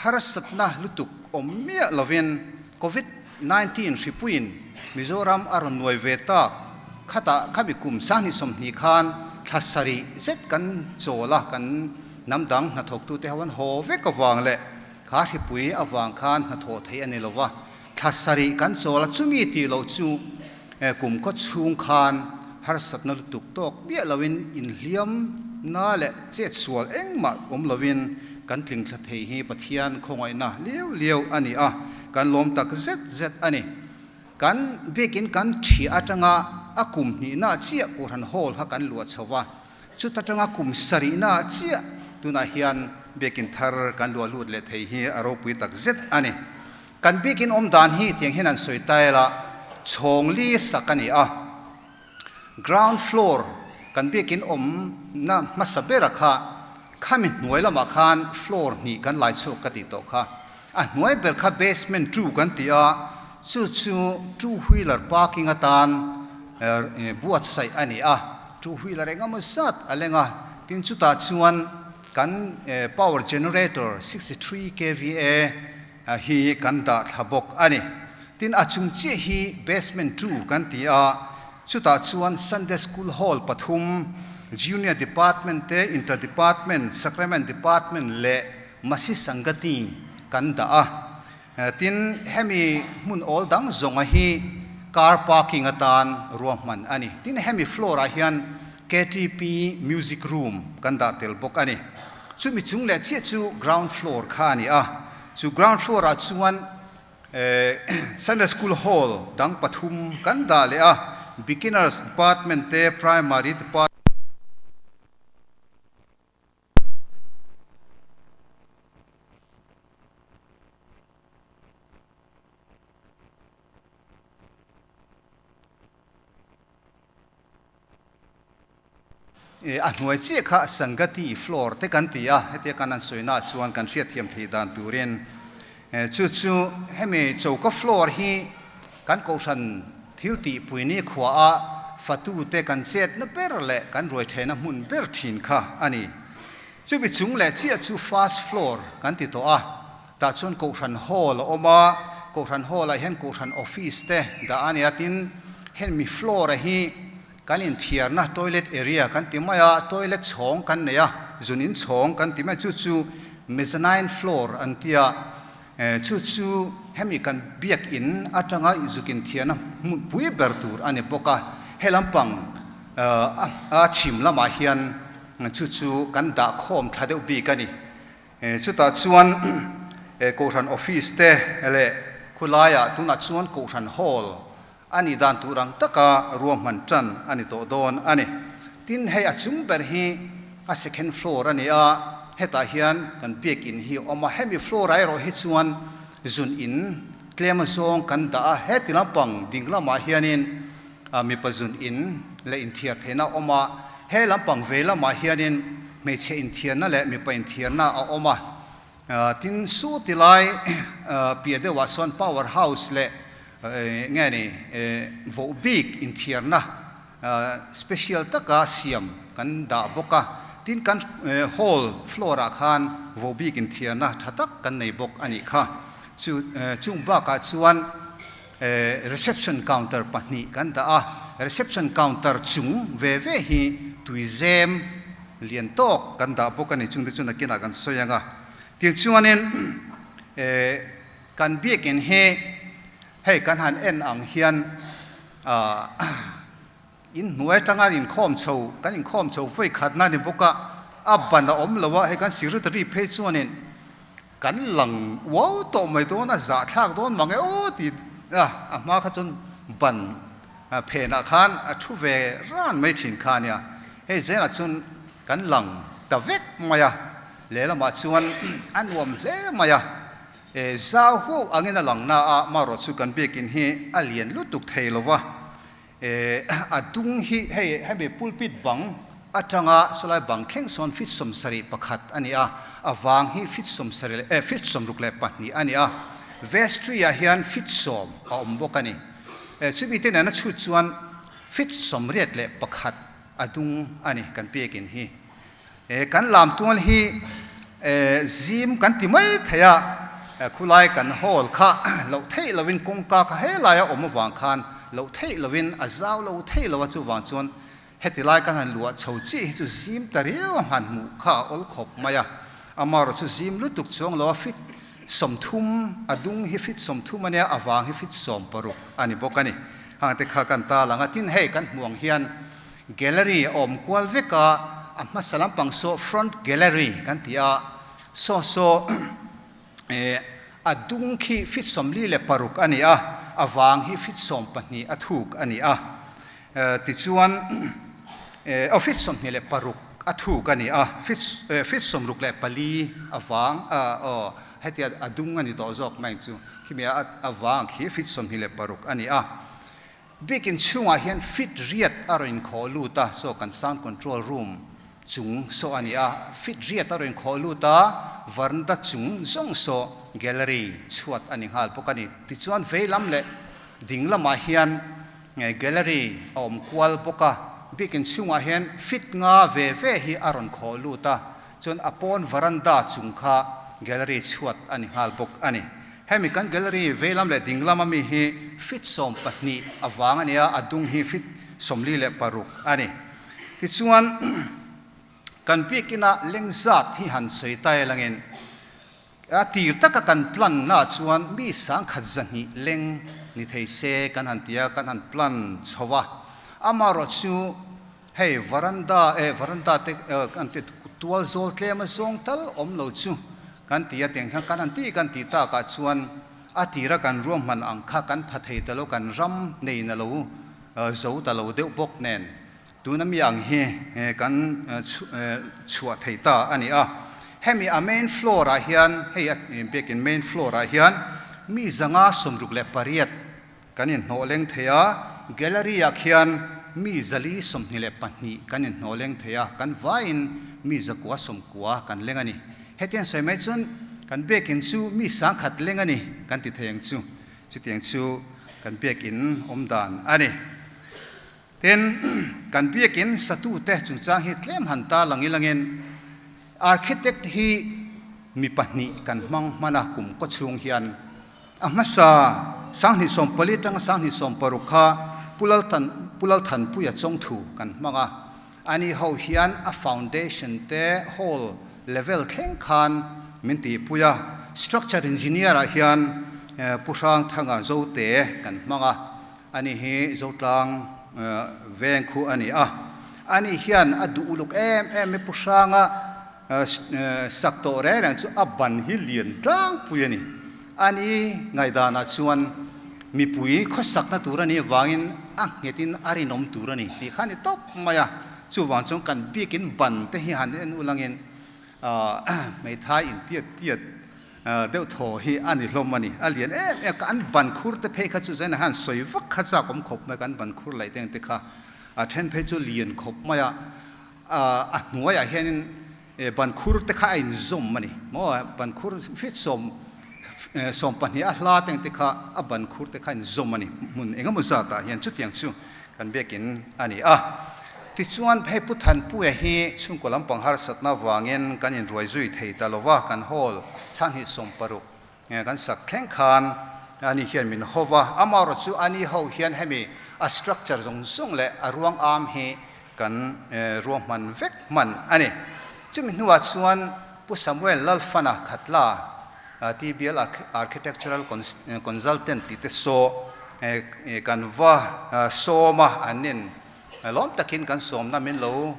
harsatna lutuk awm miah lovin Covid 19 hripuiin Mizoram a rawn nuai ve tak khatah khami kum 2020 khan thla sarih zet kan chawl a, kan hnam dang hnathawktute ho an haw vek avang leh Kha hripui avang khan hnathawh theih a ni lo va, thla sarih kan chawl a, chumi tih loh chu kum khaw chhung khan harsatna lutuk tawk miah loin inhliam na leh chet sual engmah awm loin kan tling thla thei hi Pathian khawngaihna liau liau a ni a, kan lawm tak zet zet a ni. Kan biakin kan ṭhi atanga a kum hnihna chiah Kohhran Hall kha kan luah chho va, Chuta tanga kum sarihna chiah tunah hian biakin thar kan luah lut leh thei hi a ropui tak zet a ni. Kan biakin awm dan hi tiang hian an sawi tail a, chhawng li sak a ni a. Ground floor kan biakin awmna hmasa bera kha khami hnuai lamah khan floor hnih kan lai chhuak ka tih tawh kha. A hnuai ber kha basement two kan ti a, chu chu two wheeler parking atan buatsaih a ni a, two wheeler eng emaw zat a leng a, tin chutah chuan kan power generator 63 kva hi kan dah thla bawk a ni. Tin a chung chiah hi basement two kan ti a, chutah chuan Sunday school hall pathum, junior department te, inter department, sacrament department leh Masi Sangati kan dah a, tin hemi hmun awl dang zawnga hi car parking atan ruahman a ni. Tin hemi floor ah hian KTP music room kan dah tel bawk a ni. Chumi chung leh chiah chu ground floor kha a ni a, chu ground floor ah chuan Sunday School Hall dang pathum kan dah leh a, Beginners Department te, Primary Department, A hnuai chiah kha Sangati floor te kan ti a, hetia kan han sawi na chuan kan hriatthiam theih dan turin chu chu hemi choka floor hi kan kohhran thil tihpui ni khuaah fatute kan chetna ber leh kan ruai thehna hmun ber thin kha a ni. Chumi chung leh chiah chu first floor kan ti tawh a, tah chuan Kohhran Hall a awm a, Kohhran Hall ah hian Kohhran Office te dah a ni a, tin hemi floor a hi kan inthiarna toilet area kan ti mai a, toilet chhawng kan nei a, zun in chhawng kan ti mai, chu chu mezzanine floor an ti a, chu chu hemi kan biakin atanga zuk inthiarna hmun pui ber tur a ni bawk a, he lampang a chhim lamah hian Chu chu kan dah khawm thla deuh bik a ni. Chutah chuan Kohhran office te leh khulaiah tunah chuan Kohhran hall a nih dan tur ang taka ruahman tan a ni tawh dawn a ni. Tin, hei a chung ber hi a second floor a ni a, hetah hian kan biakin hi a awm a. Hemi floor ah erawh hi chuan zun in tlem azawng kan dah a, heti lampang ding lamah hianin Mipa zun in leh inthiar theihna a awm a, he lampang vei lamah hianin hmeichhe inthiarna leh mipa inthiarna a awm a. Tin, su ti lai piah deuhah sawn power house leh nge ni voh bik inthiarna special taka siam kan dah bawk a. Tin, kan hall floor ah khan voh bik inthiarna tha tak kan nei bawk a nih kha. Chu chung bakah chuan Reception counter pahnih kan dah a, reception counter chung ve ve hi tuizem lian tawk kan dah bawk a ni, chungte chu nakinah kan sawi ang a. Tin chuanin kan biakin hi hei kan han en ang hian in hnuai atanga inkhawm chho kan inkhawm chho vawi khatna a ni bawk a, a ban a awm lo a, hei kan secretary phei chuanin Kan lang uau tawh mai dawn a, zahthlak dawn mang e aw ti a, a hma kha chuan ban phenah khan a thu ve ran mai thin kha a nia. Hei zelah chuan kan lang ta vek mai a, lehlamah chuan a nuam hle mai a. Zau huau angin a lang na a, marawh chu kan biakin hi a lian lutuk thei lo va. A dung hi hei hemi pulpit bang atanga sawlai bang thleng sawn feet 71 a ni a, a vang hi feet 70 leh feet 62 a ni a, vestry ah hian feet 10 a awm bawk a ni. Chumi te nena chhut chuan feet 81 a dung a ni kan biakin hi. Kan lam tual hi zim kan ti mai thei a, khulai kan hall kha loh theih lovin kawngka kha helaia awm avang khan loh theih lovin a zau lo theih lo a, chuvang chuan heti lai kan han luah chho chiah hi chu zim ta riau a han hmuh kha a awl khawp mai a, amaherawh chu zim lutuk chuang lo a fit 30 a dung hi fit 30 a nia, a vang hi fit 60 a ni bawk a ni. Hangte kha kan ta lang a, tin hei kan hmuh ang hian Gallery a awm kual vek a, a hmasa lampang saw front gallery kan ti a, saw saw eh a dung khi feet 46 a ni a, a vang hi feet 12 a thuk a ni a, tichuan eh aw feet 26 a thuk a ni a, feet eh feet 64 a vang aw hetia a dung a ni tawh zawk mai chu khimi a vang khi feet 26 a ni a. Biakin chhungah hian fit riat a rawn inkhawh lut a, saw kan sound control room chung saw a ni a, fit riat a rawn inkhawh lut a, varanda chung zawng saw gallery chhuat a ni nghal bawk a ni. Tichuan veilam leh ding lamah hian gallery a awm kual bawk a, biakin chhungah hian fit nga ve ve hi a rawn khawh lut a, chuan a pawn varanda chung kha gallery chhuat a ni nghal bawk a ni. Hemi kan gallery veilam leh dinglam ami hi feet 12 avang a nia, a dung hi feet 46 a ni. Tichuan kan biakina leng zat hi han sawi ta elangin a tir taka kan plan na chuan mi 1200 leng ni thei se kan han ti a, kan han plan chho a. Amaherawh chu hei varanda eh varanda te kan ti tual zawl tlem a zawng tal awm lo chu Kan ti a tiang hian kan han tih kan tih takah chuan a tira kan ruahman ang kha kan pha thei ta lo, kan ram nei na lo zo ta lo deuh bawk nen tuna mi ang hi kan chhuah thei ta a ni a. Hemi a main floor ah hian hei a biakin main floor ah hian mi 568 kan inhnawh leng thei a, gallery ah khian mi 422 kan inhnawh leng thei a, kan vaiin mi 990 kan leng a ni. Hetiang sawi mai chuan kan biakin chu mi 1000 leng a ni kan ti thei ang chu. Chutiang chu kan biakin awm dan a ni. Tin, kan biakin satute chungchang hi tlem han ta lang ilangin architect hi mi pahnih kan hmang hman a kum kaw chhung hian A hmasa 2014 atanga 2016 kha Pu Laltan Pu Lalthanpuia chawngthu kan hmang a, ani ho hian a foundation te hall level thleng khan min tihpui a, structure engineer ah hian Pu Hrangthanga Zote kan hmang a, ani hi Zotlang veng khu a ni a, ani hian a duh uluk em em i Pu Hranga Sak tawh reng reng chu a ban hi lian tlangpui a ni. A ni ngaihdanah chuan mipui khawsakna tur a nih avangin a nghetin a rinawm tur a ni tih kha a ni tawp mai a. Chuvang chuan kan biakin ban te hi han en ulangin hmeithai intiat tiat deuh thaw hi a ni hlawm a ni. A lian em em a, an ban khur te phei kha chu zain han sawi vak kha chak awm khawp mai, kan ban khur laih te ang te kha a then phei chu lian khawp mai a. A hnuaiah hianin ban khur te kha a inzawm a ni maw? Ban khur feet 12 a hla te ang te kha a ban khur te kha a inzawm a ni hmun eng emaw zatah hian chutiang chu kan biakin a ni a. Tichuan hei Pu Thanpuia hi chhungkaw lampang harsatna avangin kan inruai zui thei ta lo va, kan hall 2016 kan sak thleng khan ani hian min ho va, amaherawh chu ani ho hian hemi a structure zawng zawng leh a ruang am hi kan ruahman vek hman a ni. Chumi hnuah chuan Pu Samuel Lalfana Khatla, TBL Architectural Consultant tih te saw kan va sawm a, an nin lawm takin kan sawmna min lo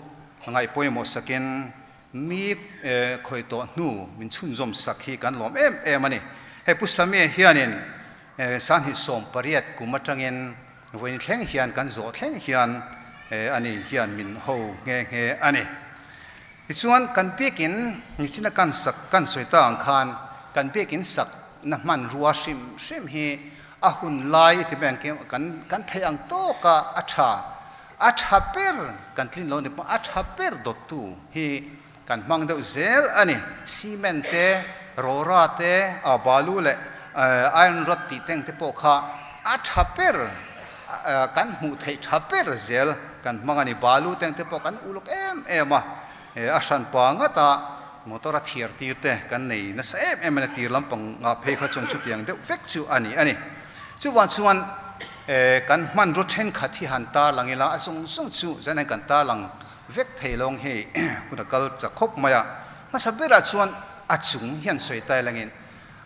ngaihpawimawh sakin Mi khawi tawh hnu min chhunzawm sak hi kan lawm em em a ni. Hei Pu Samia hianin 2018 kum atangin Vawiin thleng hian kan zawh thleng hian ani hian min ho nghe nghe a ni. Tichuan kan biakin nichina kan sak kan sawi ta ang khan kan biakin sak na hmanrua hrim hrim hi a hun lai i ti mai ang kim kan kan theih ang tawka a tha a tha ber kan tlin lo ni pawh a tha ber dawttu hi kan hmang deuh zel a ni. Cement te, rawra te, balu leh iron rod tih teng te pawh kha a tha ber kan hmuh theih tha ber zel kan hmang a ni. Balu teng te pawh kan uluk em em a, a hran pa ngat a motor a thiar tir te kan nei nasa em em a ni. Tir lampang ngah phei kha chuan chutiang deuh vek chu a ni a ni. Chuvang chuan kan hmanraw thenkhat hi han tarlang ila a zawng zawng chu zanin kan tarlang Vek thei lawng hi hun a kal chak khawp mai a, hmasa berah chuan a chung hian sawi tai langin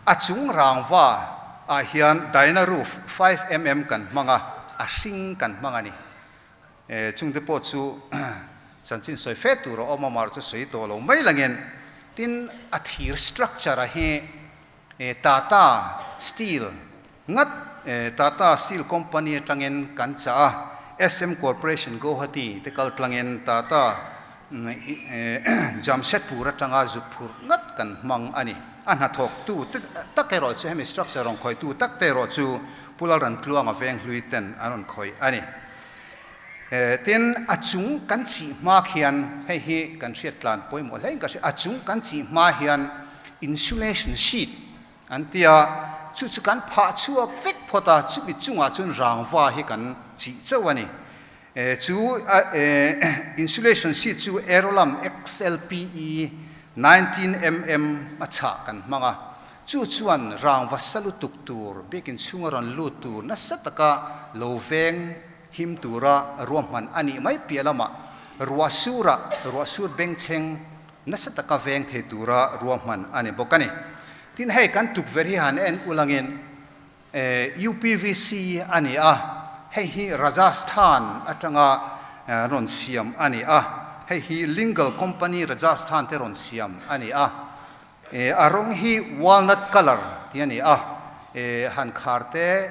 a chung rangva ah hian Dyna roof 5mm kan hmang a, a hring kan hmang a ni. Chungte pawh chu chanchin sawi fe tur a awm a, mahrawh chu sawi tawh lo mai langin tin a thir structure a hi Tata Steel Ngat Tata Steel Company atangin kan chah a, SM Corporation Guwahati te kal tlangin Tata Jamshedpur atanga zuk phurh ngat kan hmang a ni. A hnathawktu tak erawh chu hemi structure rawn khawihtu tak te erawh chu Pu Lalrantluanga Venghlui ten an rawn khawih a ni. Tin, a chung kan chih hma khian hei hi kan hriat tlan pawimawh hle in ka hria, a chung kan chih hma hian insulation sheet An ti a, chu chu kan phah chhuak vek phawt a, chumi chungah chuan rangva hi kan chih chauh a ni. Chu insulation sheet chu Aerolam XLPE 19mm a chhah kan hmang a, chu chuan rangva sa lutuk tur, biakin chhunga rawn lut tur nasa taka lo veng him tura ruahman a nih mai piah lamah ruah surah ruah sur bengchheng Nasa taka veng thei tura ruahman a ni bawk a ni. Tin, hei kan tukverh hi han en ulangin UPVC a ni a, hei hi Rajasthan atanga rawn siam a ni a, hei hi Lingle Company Rajasthan te rawn siam a ni a, a rawng hi walnut colour tih a ni a, han khar te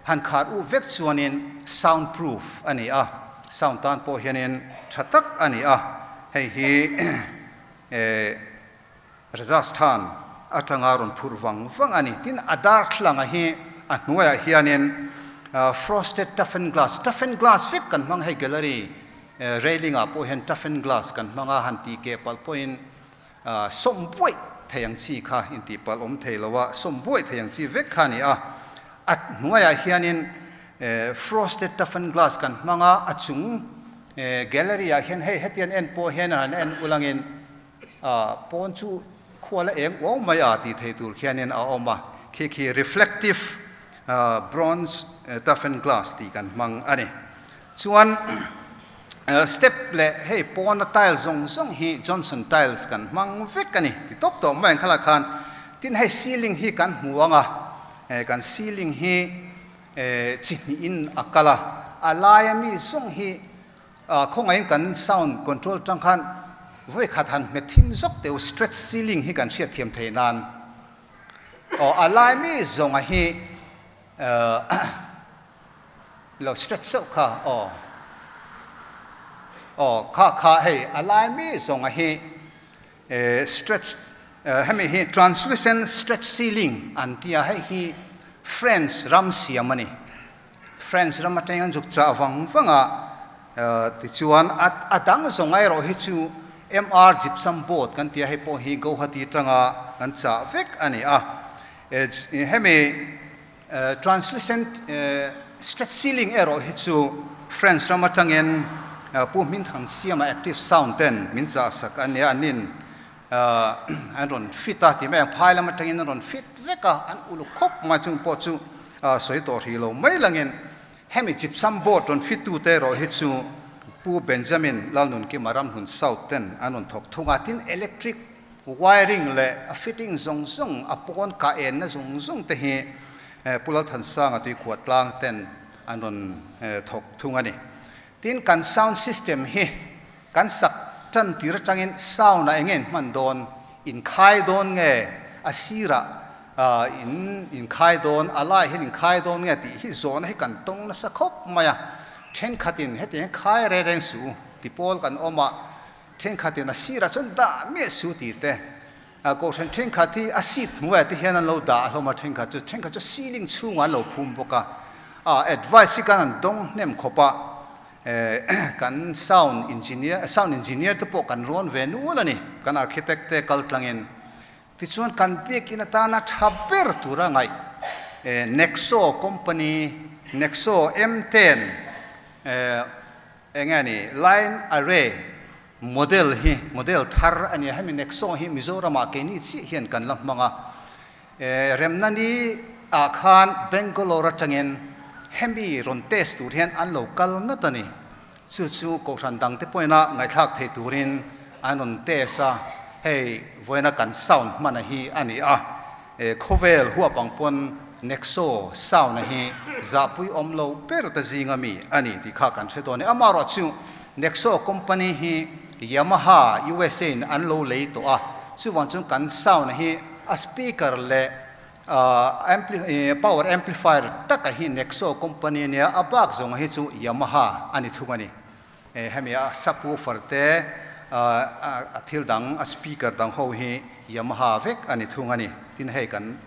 han khar u vek chuanin sound proof a ni a, sound tan pawh hianin tha tak a ni a, hei hi Rajasthan atanga rawn phurh vang vang a ni. Tin, a darthlanga hi a hnuaiah hianin frosted toughened glass, toughened glass vek kan hmang hei gallery railing ah pawh hian toughened glass kan hmang a, han tih keh palh pawhin Sawm buaih thei ang chi kha intih palh awm thei lo a, sawm buaih thei ang chi vek kha a ni a. A hnuaiah hianin frosted toughened glass kan hmang a, a chung gallery ah hian hei hetiang en pawh hian han en ulangin pawn chu khual a eng uau mai a tih thei tur khianin a awm a, khi khi reflective bronze toughened glass tih kan hmang a ni. Chuan step leh hei pawna tile zawng zawng hi Johnson tiles kan hmang vek a ni ti tawp tawh mai ang khalak khan. Tin hei ceiling hi kan hmu ang a, kan ceiling hi chi hnihin a kal a, a laia mi zawng hi khawngaihin kan sound control tang khan vawi khat han hmet thim zawk teh u stretch ceiling hi kan hriatthiam theih nan aw a lai mi zawnga hi Lo stretch zauh kha aw. Aw kha kha hei a lai mi zawnga hi stretch hemi hi translucent stretch ceiling an ti a, hei hi French ram siam a ni. French ram atangin an zuk chah vang vang a, tichuan a dang zawng erawh hi chu MR gypsum board kan ti a, hei pawh hi Guwahati atanga kan chah vek a ni a. Hemi Translucent stretch ceiling erawh hi chu French ram atangin Pu Hminthang Siama Active Sound ten min chahsak a nia, an in an rawn fit a tih mai ang, phai lam atangin an rawn fit vek a, an uluk khawp mai chung pawh chu sawi tawh hrih lo mai langin hemi gypsum board rawn fit tute erawh hi chu Pu Benjamin Lalnunkima Ramhlun South ten an rawn thawk thung a, tin electric Wiring leh a fitting zawng zawng, a pawn kah enna zawng zawng te hi Pu Lalthansanga tuikhuah tlang ten an rawn thawk thung a ni. Tin, kan sound system hi kan sak tan tir atangin sound ah enge in hman dawn, in khai dawn nge a sirah In inkhai dawn, a lai hian inkhai dawn nge tih hi zawhna hi kan tawng nasa khawp mai a. Thenkhatin hetiang hi khai reng reng suh u ti pawl kan awm a, thenkhatin a sirah chuan dah miah suh tih te, kohhran thenkhat hi a seat hnuaiah te hian an lo dah hlawm a, thenkhat chu thenkhat chu ceiling chhungah an lo phum bawk a. Advice hi kan han dawng hnem khawp a, kan sound engineer sound engineer te pawh kan rawn ve nual a ni, kan architect te kal tlangin. Tichuan kan biakinn atana tha ber tura ngaih Nexo company, Nexo M10 eng nge ni line array model hi model thar a nia, hemi Nexo hi Mizoramah keini chiah hian kan la hmang a, remna ni ah khan Bangalore atangin hemi rawn test tur hian an lo kal ngat a ni. Chu chu kohhran dangte pawhin-a ngaihthlak thei turin an rawn test a, hei vawiina kan sound hmana hi a ni a, khawvel huap ang pawn Nexo sound-a hi zahpui awm lo ber ta zinga mi a ni tih kha kan hre dawn e. Amaherawh chu Nexo company hi Yamaha USA in an lo lei tawh a, chuvang chuan kan sound-a hi a speaker leh Power amplifier taka hi Nexo company ania, a bak zawng hi chu Yamaha a ni thung a ni. Hemi a subwoofer te, a thil dang, a speaker dang ho hi Yamaha vek a ni thung a ni. Tin hei kan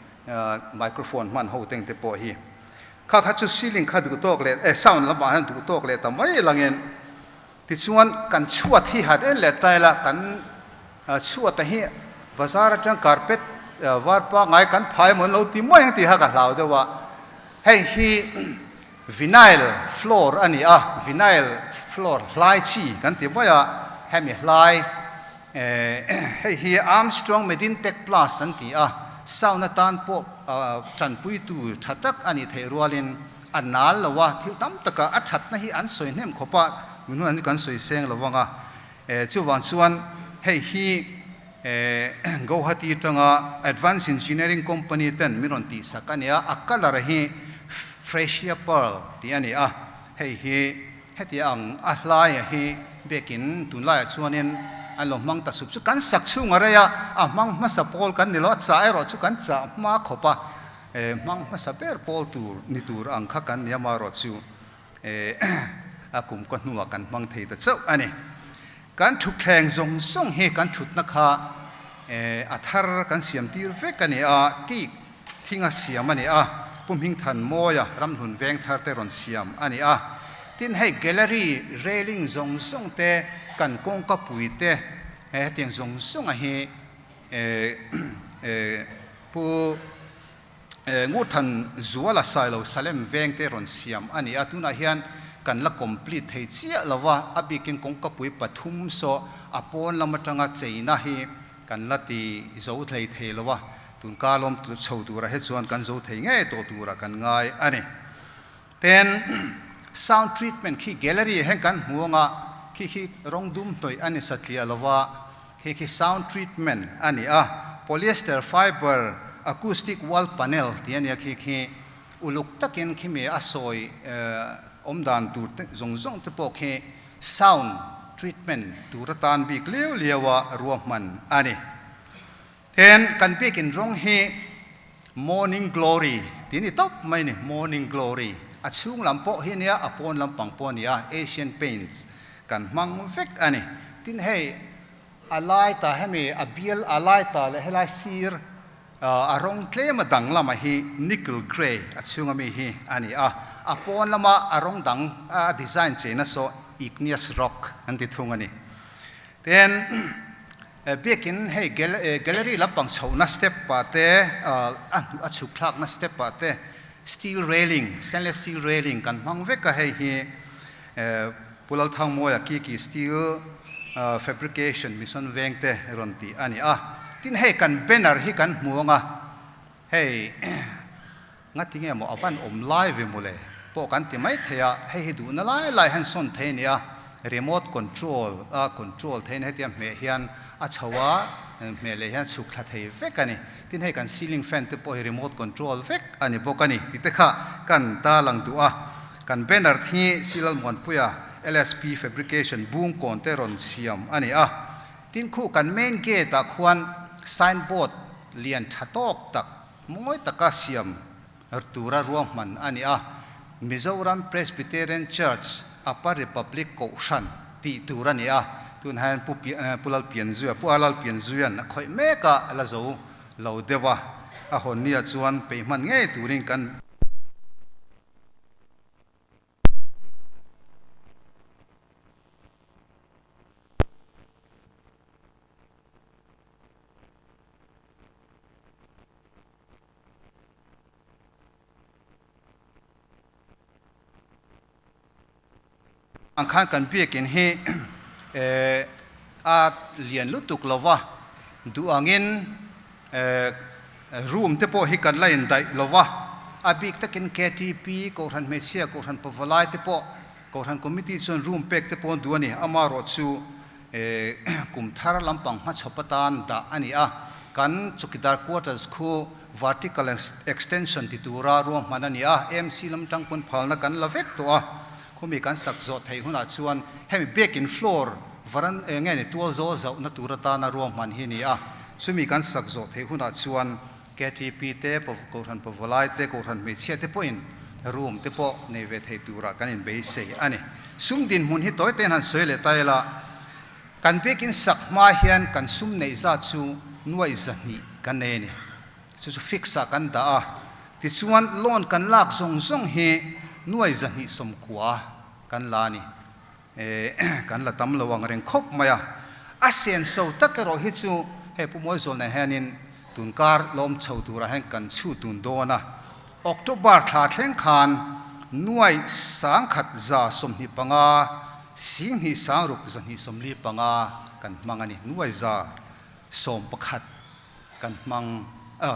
microphone hman ho teng te pawh hi kha kha chu ceiling kha duh tawk leh sound lamah hian duh tawk leh ta mai langin tichuan kan chhuat hi hat en leh ta ila kan Chhuata hi bazar atang carpet var pangngai kan phai emaw an lo ti mai ang tih kha ka hlau deuh a, hei hi vinyl floor a ni a, vinyl floor hlai chi kan ti mai a, hemi hlai hei hi Armstrong Medintech Plus an ti a, sound atan pawh tanpuitu tha tak a nih theih rualin a nal lo a, thil tam taka a thatna hi an sawi hnem khawp a, tun hunah hian kan sawi seng lo vang a. Chuvang chuan hei hi Guwahati atanga Advance Engineering Company ten min rawn tihsak a ni a, a colour hi Freesia Pearl tih a ni a, hei hi heti ang a hlaia hi biakin tunlaiah chuanin an lo hmang ta sup chu kan sak chhung a rei a, a hmang hmasa pawl kan ni lo, a chah erawh chu kan chah hma khawp a, hmang hmasa ber pawl tur ni tur ang kha kan ni amaherawh chu. A kum kaw hnuah kan hmang thei ta chauh a ni. Kan thutthleng zawng zawng hi kan thutna kha a thar kan siam tir vek a ni a, teak thinga siam a ni a, Pu Hmingthan Mawia ramhlun veng thar te rawn siam a ni a. Tin hei gallery railing zawng zawng te, kan kawngka pui te hetiang zawng zawnga hi Pu Ngurthan Zuala Sailo Salem veng te rawn siam a ni a, tunah hian kan la complete thei chiah lo a, a bikin kawngkapui pathum saw a pawn lam atanga cheina hi kan la ti zo hlei thei lo a, tun kalawm chho turah hi chuan kan zo thei ngei tawh turah kan ngai a ni. Ten sound treatment khi gallery ah hian kan hmu anga khi khi rawng dum hnawih a ni satliah lo a, khi khi sound treatment a ni a, polyester fiber acoustic wall panel tih a nia khi khi uluk takin khimi a sawi awm dan tur te zawng zawng te pawh khi sound treatment tur atan bik liau liau a ruahman a ni. Ten kan biakin rawng hi Morning Glory tih a ni tawp mai a ni, Morning Glory. A chhung lam pawh hi a nia, a pawn lampang pawh a ni a, Asian Paints kan hmang vek a ni. Tin hei a lai ta hemi a bial a lai ta leh helai sir a rawng tlem a dang lama hi Nickel Grey a chhunga mi hi a ni a, a pawn lama a rawng dang a design cheina saw Igneous Rock an ti thung a ni. Tin. Biakin hei gallery lampang chhohna step ah te, a chhuk thlakna step ah te steel railing, stainless steel railing kan hmang vek a, hei hi Pu Lalthangmawia Kiki Steel Fabrication Mission veng te rawn tih a ni a. Tin hei kan banner hi kan hmu ang a, hei ngati nge maw a van awm lai ve mawle pawh kan ti mai thei a, hei hi duhna lai lai hian sawn thei a ni a, remote control a control thei a ni, hetia hmeh hian a chho a, hmeh leh hian chhuk thla thei vek a ni, tin hei kan ceiling fan te pawh hi remote control vek a ni bawk a ni tih te kha kan tarlang duh a, kan banner hi Silal Muanpuia LSP Fabrication bungkawn te rawn siam a ni a, tin khu kan main gate ah khuan signboard lian tha tawk tak. Mawi taka siam tura ruahman a ni a, Mizoram Presbyterian Church, Upper Republic Kohhran tih tur a ni a, tunah hian Pu Pu Lalpianzuia, Pu Lalpianzuia'n a khawih mek a, a la zo lo deuh a, a hawn nia chuan peih hman ngei turin kan. Ang khan kan biakin hi a lian lutuk lo va, duh angin room te pawh hi kan la indaih lo va, a bik takin ktp, Kohhran Hmeichhia, Kohhran Pavalai te pawh Kohhran Committee chuan room pek te pawh an duh a ni. Amaherawhchu kum thar lampang hmachhawp atan dah a ni a, kan Chukidar Quarters khu vertical extension ti tura ruahman a ni a, AMC lam tang pawn phalna kan la vek tawh a, khumi kan sak zawh theih hunah chuan hemi biakin floor varan eng nge ni tual zawl zauhna tur atana ruahman hi a ni a, chumi kan sak zawh theih hunah chuan KTP te, Kohhran Pavalai te, Kohhran Hmeichhia te pawhin room te pawh nei ve thei turah kan inbeisei a ni. Sum dinhmun hi tawi tein han sawi leh ta ila, kan biakin sak hma hian kan sum neih zat chu nuaih 200 kan nei a ni. Chu chu fix ah kan dah a, tichuan loan kan lak zawng zawng hi nuaih 290 kan la a ni. Kan la tam lo ang reng khawp mai a, a senso tak erawh hi chu hei Pu Mawizawl nen hianin tun kar lawm chho turah hian kan chhu tun dawn a, October thla thleng khan nuai 1125 10 6 245 kan hmang a ni, nuai 111 kan hmang,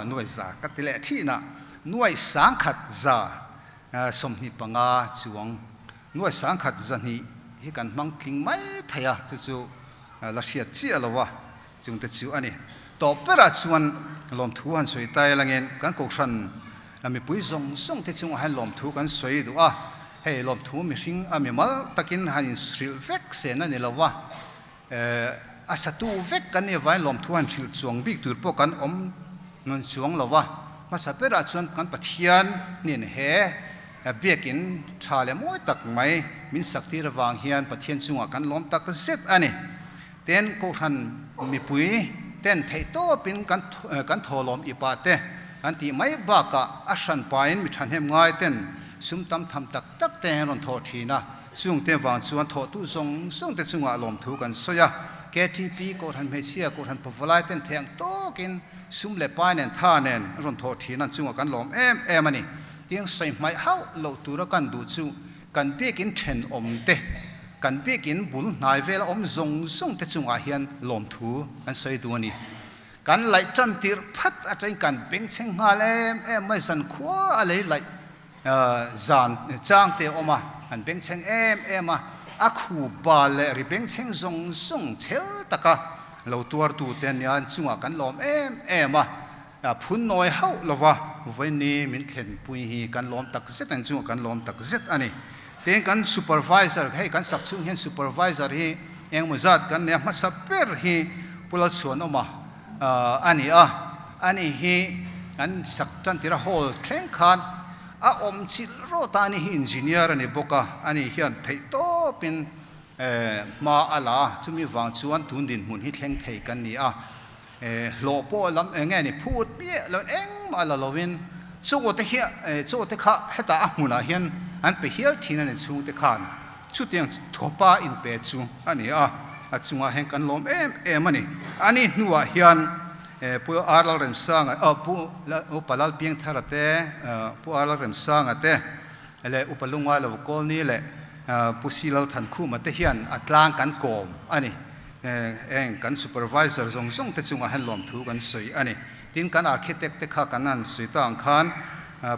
nuai za ka ti leh thin a, nuai 1125 chuang. Nuai 1100 hi kan hmang tling mai thei a, chu chu la hriat chiah lo a, chungte chu a ni. Tawp berah chuan lawmthu han sawi ta elangin kan kohhran mipui zawng zawng te chungah hian lawmthu kan sawi duh a, hei lawmthu mihring a mimal takin han inhrilh vek sen a ni lo va, a satu vek kan nih avangin lawmthu han hrilh chuang bik tur pawh kan awm nun chuang lo va, hmasa berah chuan kan Pathian nin he Biakin tha leh mawi tak mai min sak tir avang hian Pathian chungah kan lawm tak zet a ni. Ten Kohhran mipui ten theih tawpin kan kan thawhlawm ipa te kan tih mai bakah a hran pain mi thahnem ngai ten sum tam tham tak tak te an rawn thawh thin a, chung te vang chuan thawhtu zawng zawng te chungah lawmthu kan sawi a. KTP Kohhran hmeichhia Kohhran pavalai ten theih ang tawkin sum leh pai nen tha nen an rawn thawh thin a, an chungah kan lawm em em a ni. Tiang sawi hmaih hauh loh tura kan duh chu kan biakin thenawm te, kan biakin bul hnai vela awm zawng zawng te chungah hian lawmthu kan sawi duh a ni. Kan laih tan tirh phat atangin kan bengchheng nghal em em mai, zan khua a lei laih zan chang te a awm a, kan bengchheng em em a, a khu bal leh ri bengchheng zawng zawng chhel taka lo tuartu te ania an chungah kan lawm em em a. A phun nawi hauh lova vawiin min thlenpui hi kan lawm tak zet ang chungah kan lawm tak zet a ni. Tin kan supervisor, hei kan sak chhung hian supervisor hi engemaw zat kan nei a, hmasa ber hi Pu Lalchhuanawma a ni a, ani hi kan sak tan tirh a hall thleng khan a awm chilh rawt a, ani hi engineer a ni bawk a, ani hian theihtawpin hma a la a, chumi vang chuan tun dinhmun hi thleng thei kan ni a. Hlawh pawh lam eng nge ni phut miah lo engmah la lovin chaw te hi chaw te kha hetah a hmunah hian an pe hial thin a ni chhungte khan chutiang thawpa inpe chu a ni a, a chungah hian kan lawm em em a ni. A ni hnuah hian Pu R Lalremsanga Pu Upa Lalpiangthara te Pu R Lalremsanga te leh Upa Lungailo Kawlni leh Pu Si Lalthankhuma te hian a tlang kan kawm a ni. Eng kan supervisor zawng zawng te chungah hian lawmthu kan sawi a ni. Tin, kan architect te kha kan han sawi ta ang khan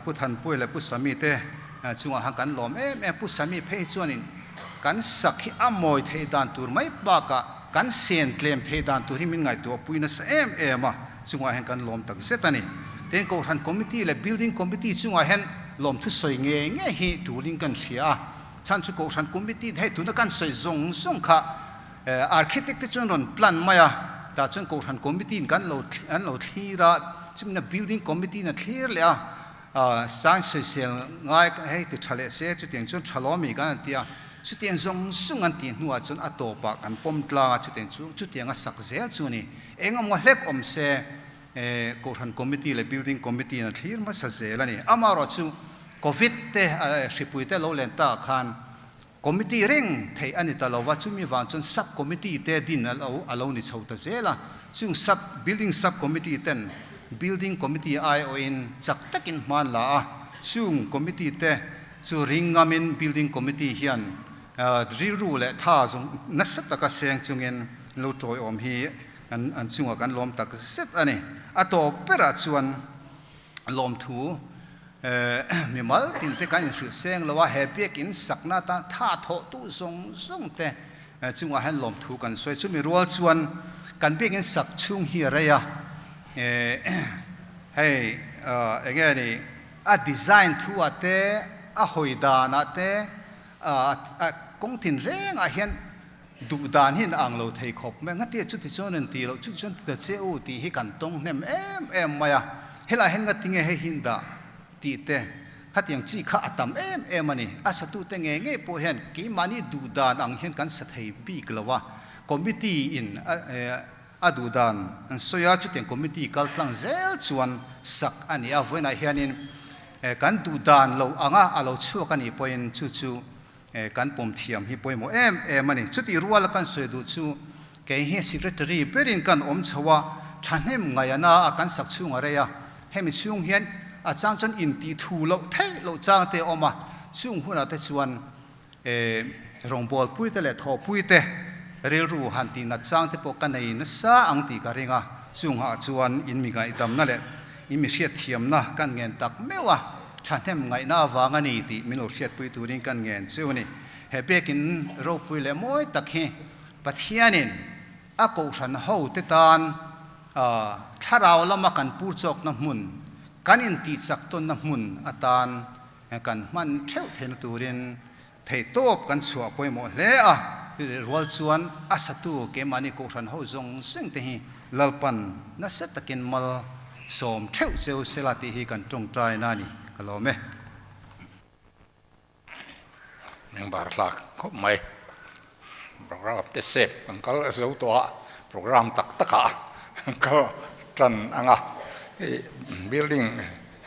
Pu Thanpuia leh Pu Sami te chungah khan kan lawm em em. Pu Sami phei hi chuanin kan sak hi a mawi theih dan tur mai bakah kan sen tlem theih dan tur hi min ngaihtuah pui nasa em em a, chungah hian kan lawm tak zet a ni. Tin, Kohhran Committee leh Building Committee chungah hian lawmthu sawi ngei ngei hi tulin kan hria a. Chhan chu Kohhran Committee hei tuna kan sawi zawng zawng kha Architect te chuan rawn plan mai a, tah chuan Kohhran Committee in kan lo an lo thlir a, Chumina building committee in a thlir leh a, sign sawisel ngai hei ti tha leh se chutiang chuan tha lo ami kan han ti a, chutiang zawng zawng an tih hnuah chuan a tawpah kan pawm tlang a, chutiang chu chutiang a sak zel chu a ni. Eng emaw hlek awm se Kohhran committee leh building committee in a thlir hmasa zel a ni. Amaherawhchu Covid te hripui te lo len ta khan Committee reng theih a ni ta lo va, chumi vang chuan sub committee te din a lo a lo ni chho ta zel a. Chung sub building sub committee ten building committee aiawhin chak takin hman la a, chung committee te chu ring ngamin building committee hian rilru leh tha zawng nasa taka seng chungin lo tawiawm hi an an chungah kan lawm tak zet a ni. A tawp berah chuan lawmthu mimal tin te kan inhrilh seng lo a, he biakinn sakna atan tha thawh tu zawng zawng te chungah hian lawmthu kan sawi. Chumi rual chuan kan biakinn sak chhung hi a rei a, hei eng nge ni a design thu ah te, a hawi dan ah te, kawng tin rengah hian Duh dan hi in ang lo thei khawp mai. Ngatia chuti chuan in ti loh, chuti chuan ti ta che u tih hi kan tawng hnem em em mai a. Helai hian ngati nge hei hi in dah tih te khatiang chi kha a tam em em a ni. A satute ngei ngei pawh hian keimahni duh dan ang hian kan sa thei bik lo a. Committee in a duh dan an sawi a, chutiang committee kal tlang zel chuan sak a ni a. Vawiinah hianin kan duh dan lo anga a lo chhuak a nih pawhin chu chu Kan pawm thiam hi pawimawh em em a ni. Chutih ruala kan sawi duh chu kei hi Secretary berin kan awm chho a, thahnem ngaihana a kan sak chhung a rei a, hemi chhung hian a chang chuan intih thu loh theih loh chang te a awm a, chung hunah te chuan rawngbawlpui te leh thawhpui te rilru han tih nat chang te pawh ka nei nasa ang tih ka ring a, chungah chuan in mi ngaihdamna leh in mi hriatthiamna kan ngen tak meuh a. Thahnem ngaihna avang a ni tih min lo hriatpui turin kan ngen chu a ni. He biakin ropui leh mawi tak hi Pathianin a kohhran hote tan thlarau lama kan pur chawkna hmun, kan intihchak tawnna hmun atan kan hman theuh theihna turin theihtawp kan chhuah pawimawh hle a. Rual chuan a satu keimahni kohhran ho zawng zawng te hi Lalpan nasa takin mal sawm theuh cheu sela tih hi kan tawngtai na a ni. Ka lawm e. Mengbar hlak khawp mai. Program te sep kan kal zo tawh a, program tak tak ah kan kal tan ang a. Hei building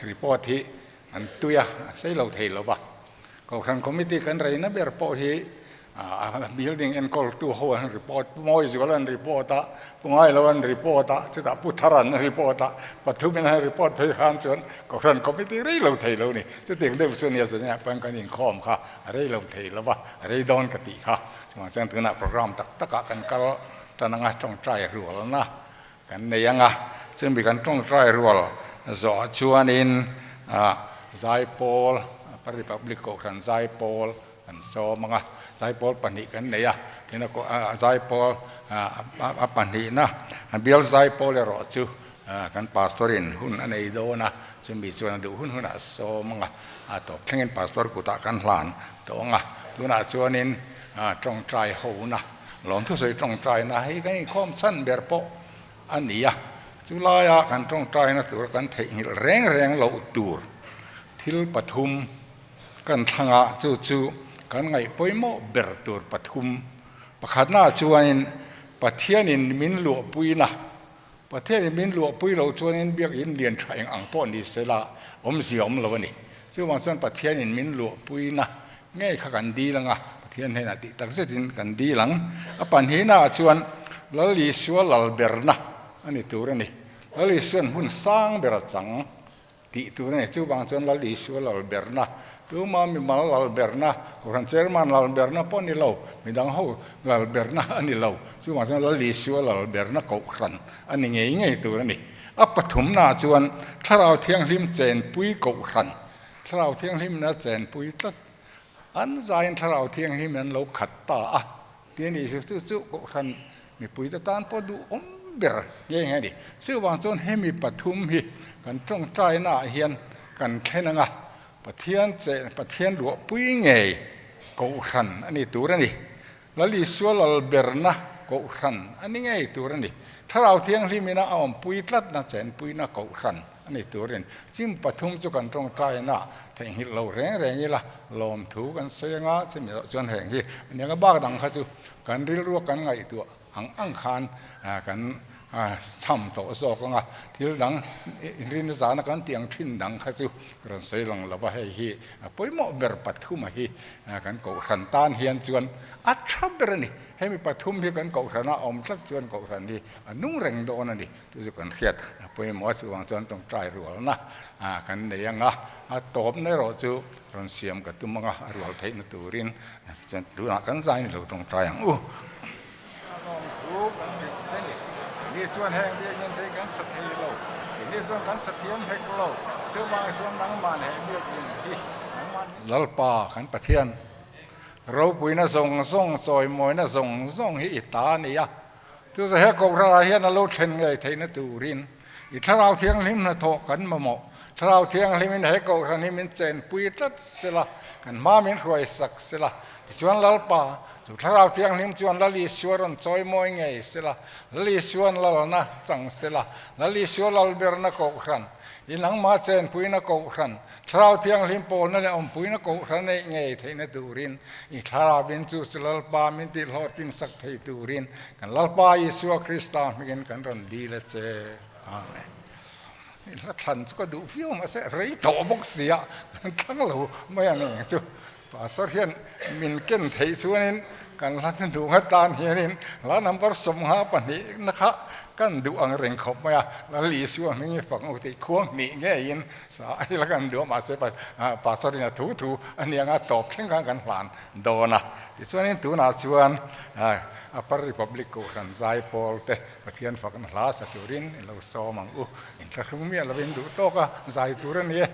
report hi an tui a, a sei lo thei lo va. Kohhran committee kan reina ber pawh hi building enkawltu ho an report, Pu Mawizuala an report a, Pu Ngailo an report a, chutah Pu Thara an report a, pathumin an report phei khan chuan Kohhran committee rei lo thei lo ni. Chutiang deuh chu nia zania pawn kan inkhawm kha a rei lo thei lo va, a rei dawn ka tih kha. Chuvang chuan tunah program tak takah kan kal tan anga tawngtai rualna kan nei ang a, chumi kan tawngtai rual zawh chuanin Zaipawl, Upper Republic Kohhran Zaipawl kan sawm ang a, Zaipawl pahnih kan nei a, tin a Zaipawl a pahnihna bial Zaipawl erawh chu kan Pastor in hun a nei dawn a, chumi chuan a duh hun hunah a sawm ang a, a tawp thlengin Pastor kutah kan hlan tawh ang a, tunah chuanin tawngtai hona Lawmthusawi tawngtaina hei kan inkhawm chhan ber pawh a ni a, chu laia kan tawngtaina tura kan theihnghilh reng reng loh tur thil pathum kan thlang a, chu chu kan ngaih pawimawh ber tur pathum. Pakhatnaah chuanin Pathianin min luahpuina, Pathianin min luahpui loh chuanin biakinn lian tha eng ang pawh ni sela awmzia awm lo a ni. Chuvang chuan Pathianin min luahpuina Ngei kha kan dil ang a, Pathian hnenah tih tak zetin kan dil ang. A pahnihnaah chuan Lal Isua lalberna a ni tur a ni. Lal Isua'n hmun sang ber a chang tih tur a ni. Chuvang chuan Lal Isua lalberna, tuma mimal lalberna, Kohhran Chairman lalberna pawh a ni lo, midang ho lalberna a ni lo. Chuvang chuan Lal Isua lalberna Kohhran a ni ngei ngei tur a ni. A pathumnaah chuan Thlarau Thianghlim chenpui Kohhran Thlarau Thianghlimna chenpui tlat an zaiin Thlarau Thianghlim an lo khat ta a ti a nih chu, chu chu Kohhran mipuite tan pawh duhawm ber nghe nghe a ni. Chuvang chuan hemi pathum hi kan tawngtainaah hian kan thlen ang a, Pathian che Pathian luahpui ngei Kohhran a ni tur a ni. Lal Isua lalberna. Kohhran a ni ngei tur a ni. Thlarau Thianghlimina a awmpui tlatna chenpuina Kohhran a ni turin chim pathum chu kan tawngtaina theihnghilh lo reng reng ila lawmthu kan sawi anga chumi erawh chuan heng hi a nia bak dang kha chu kan rilrua kan ngaihtuah ang ang khan kan cham tawh zawk anga thil dang inrinna zana kan tih ang thin dang kha chu ka rawn sawi lang lo va, hei hi a pawimawh ber pathuma hi kan kohhran tan hian chuan a tha ber a ni. Hemi pathum hi kan kohhrana awm tlat chuan kohhran hi a nung reng dawn a ni. Chu chu kan hriat a pawimawh a, chuvang chuan tawngtai rualna kan nei ang a, a tawpna erawh chu rawn siam ka tum ang a, a rual theihna turin chuan tunah kan zai ni lo tawngtai ang u. A lawmthu kan hrilh che ni. Keini chuan heng biakinn te hi kan sa thei lo, keini chuan kan sa thiam hek lo, chuvang chuan nangmah leh biakinn hi nangmah Lalpa kan Pathian Ropuina zawng zawng, chawimawina zawng zawng hi i ta a ni a. Chu chu he Kohhranah hian a lo thlen ngei theihna turin i Thlarau Thianghlim hnathawh kan mamawh. Thlarau Thianghlimin he Kohhran hi min chenpui tlat sela, kan hma min hruai sak sela. Tichuan Lalpa, chu Thlarau Thianghlim chuan Lal Isua rawn chawimawi ngei sela, Lal Isua'n lalna chang sela, Lal Isua lalberna Kohhran, i nangmah chenpuina Kohhran, Thlarau Thianghlim pawlna leh awmpuina kohhran neih ngei theihna turin i thlarauin chu chu Lalpa min tihhlawhtlin sak thei turin kan Lalpa Isua Krista hmingin kan rawn dil a che. Amen. I hla thlan chu ka duh viau mahse rei tawh bawk si a, kan thlang lo mai ang eng chu. Pastor hian min ken theih chuanin kan hla hnuhnung atan hianin hla number 52 na kha kan duh ang reng khawp mai a, Lal Isua hming i fak u tih khuang hnih ngeiin sa a ila kan duh a, mahse Pastor in a thu thu a nia nga tawp thleng khan kan hlan dawn a. Tichuanin tunah chuan Upper Republic Kohhran Zaipawl te Pathian fakna hla sa turin i lo sawm ang u, inthlahrung miah lovin duh tawk a zai tur a ni e.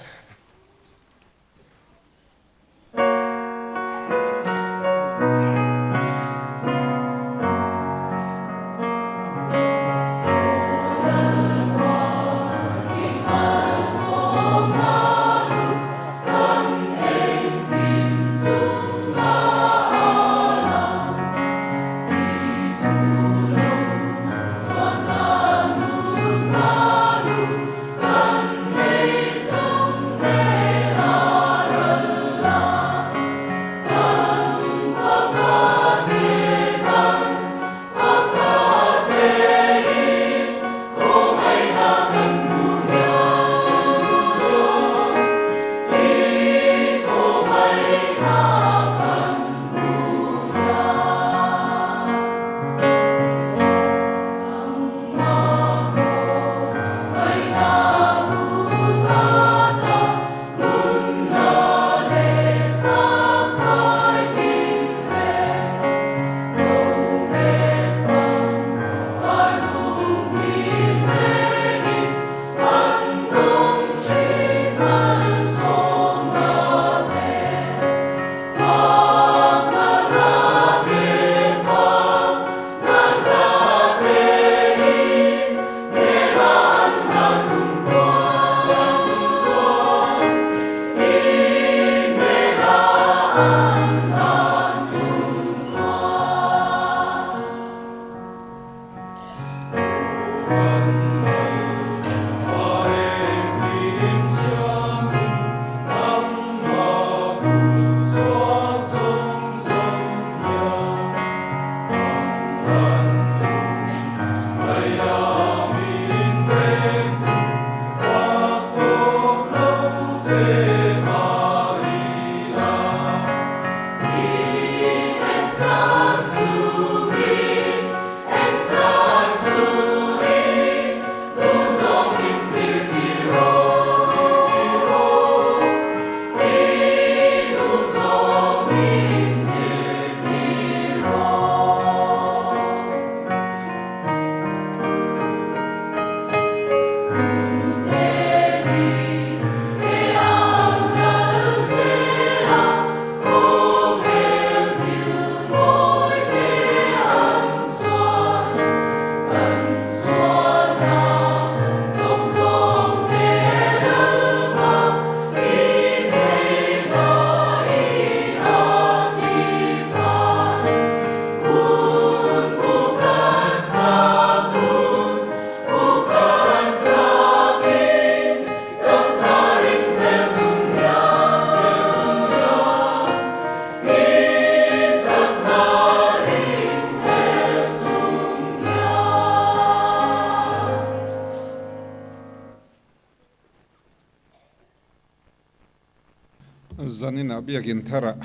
Zaninah biakin tharah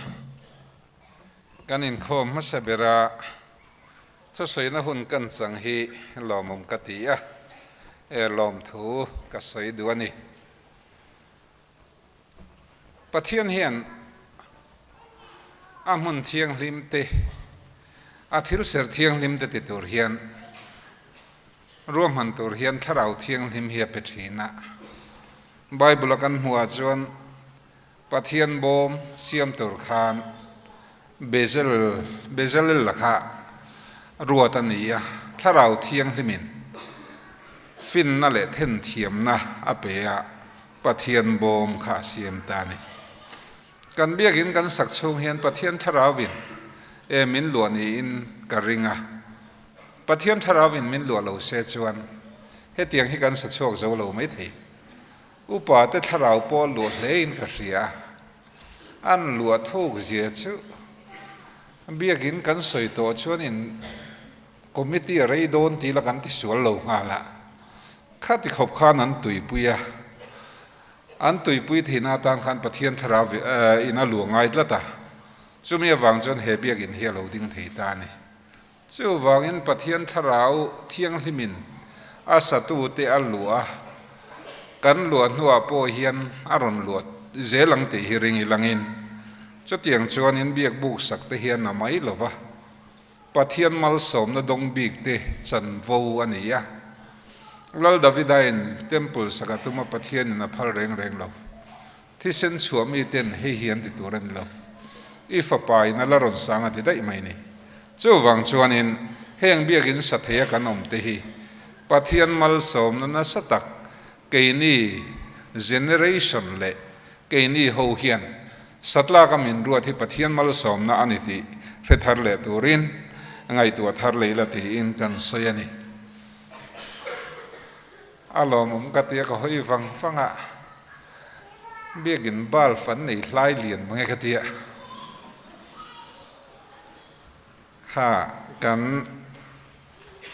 kan inkhawm hmasa bera thusawina hun kan chang hi lawmawm ka ti a, e lawmthu ka sawi duh a ni. Pathian hian a hmun thianghlim te, a thil ser thianghlim te ti tur hian ruahman tur hian Thlarau Thianghlim hi a pe thin a. Bible a kan hmuh ah chuan Pathian bawm siam tur khan Bezel, Bezalel kha ruat a ni a, Thlarau Thianghlimin finna leh thenthiamna a pe a, Pathian bawm kha a siam ta a ni. Kan biakin kan sak chhung hian Pathian Thlarauin e min luah niin ka ring a. Pathian Thlarauin min luah lo se chuan hetiang hi kan sa chhuak zo lo maithei. Upa te Thlarau pawh luah hlein ka hria a. An luah thuk zia chu biakin kan sawi tawh chuan in committee a rei dawn tih la kan ti sual lo nghal a. Khati khawp khan an tuipui a, an tuipui theihna atan khan Pathian Thlarau in a luah ngai tlat a, chumi avang chuan he biakin hi a lo ding thei ta a ni. Chuvangin Pathian Thlarau Thianghlimin a satute a luah a, kan luah hnuah pawh hian a rawn luah zel ang tih hi ring ilangin chutiang chuanin biak buk sak te hian a mai lo va. Pathian malsawmna dawng bik te chanvo a ni a. Lal Davidain temple sak a tum a Pathianin a phal reng reng lo. Thisen chhuah mi ten hei hi an ti tur a ni lo. I fapa in a la rawn sang a ti daih mai ni. Chuvang chuanin heng biakin sa thei a kan awm te hi Pathian malsawmna nasa tak keini generation leh keini ho hian Satlaka min ruat hi Pathian malsawmna a ni tih hre thar leh turin ngaihtuah thar leh ila tiin kan sawi a ni. A lawmawm ka tia ka hawi vang vang a, biakin bulb an nei hlai lian mange ka tia. Kha kan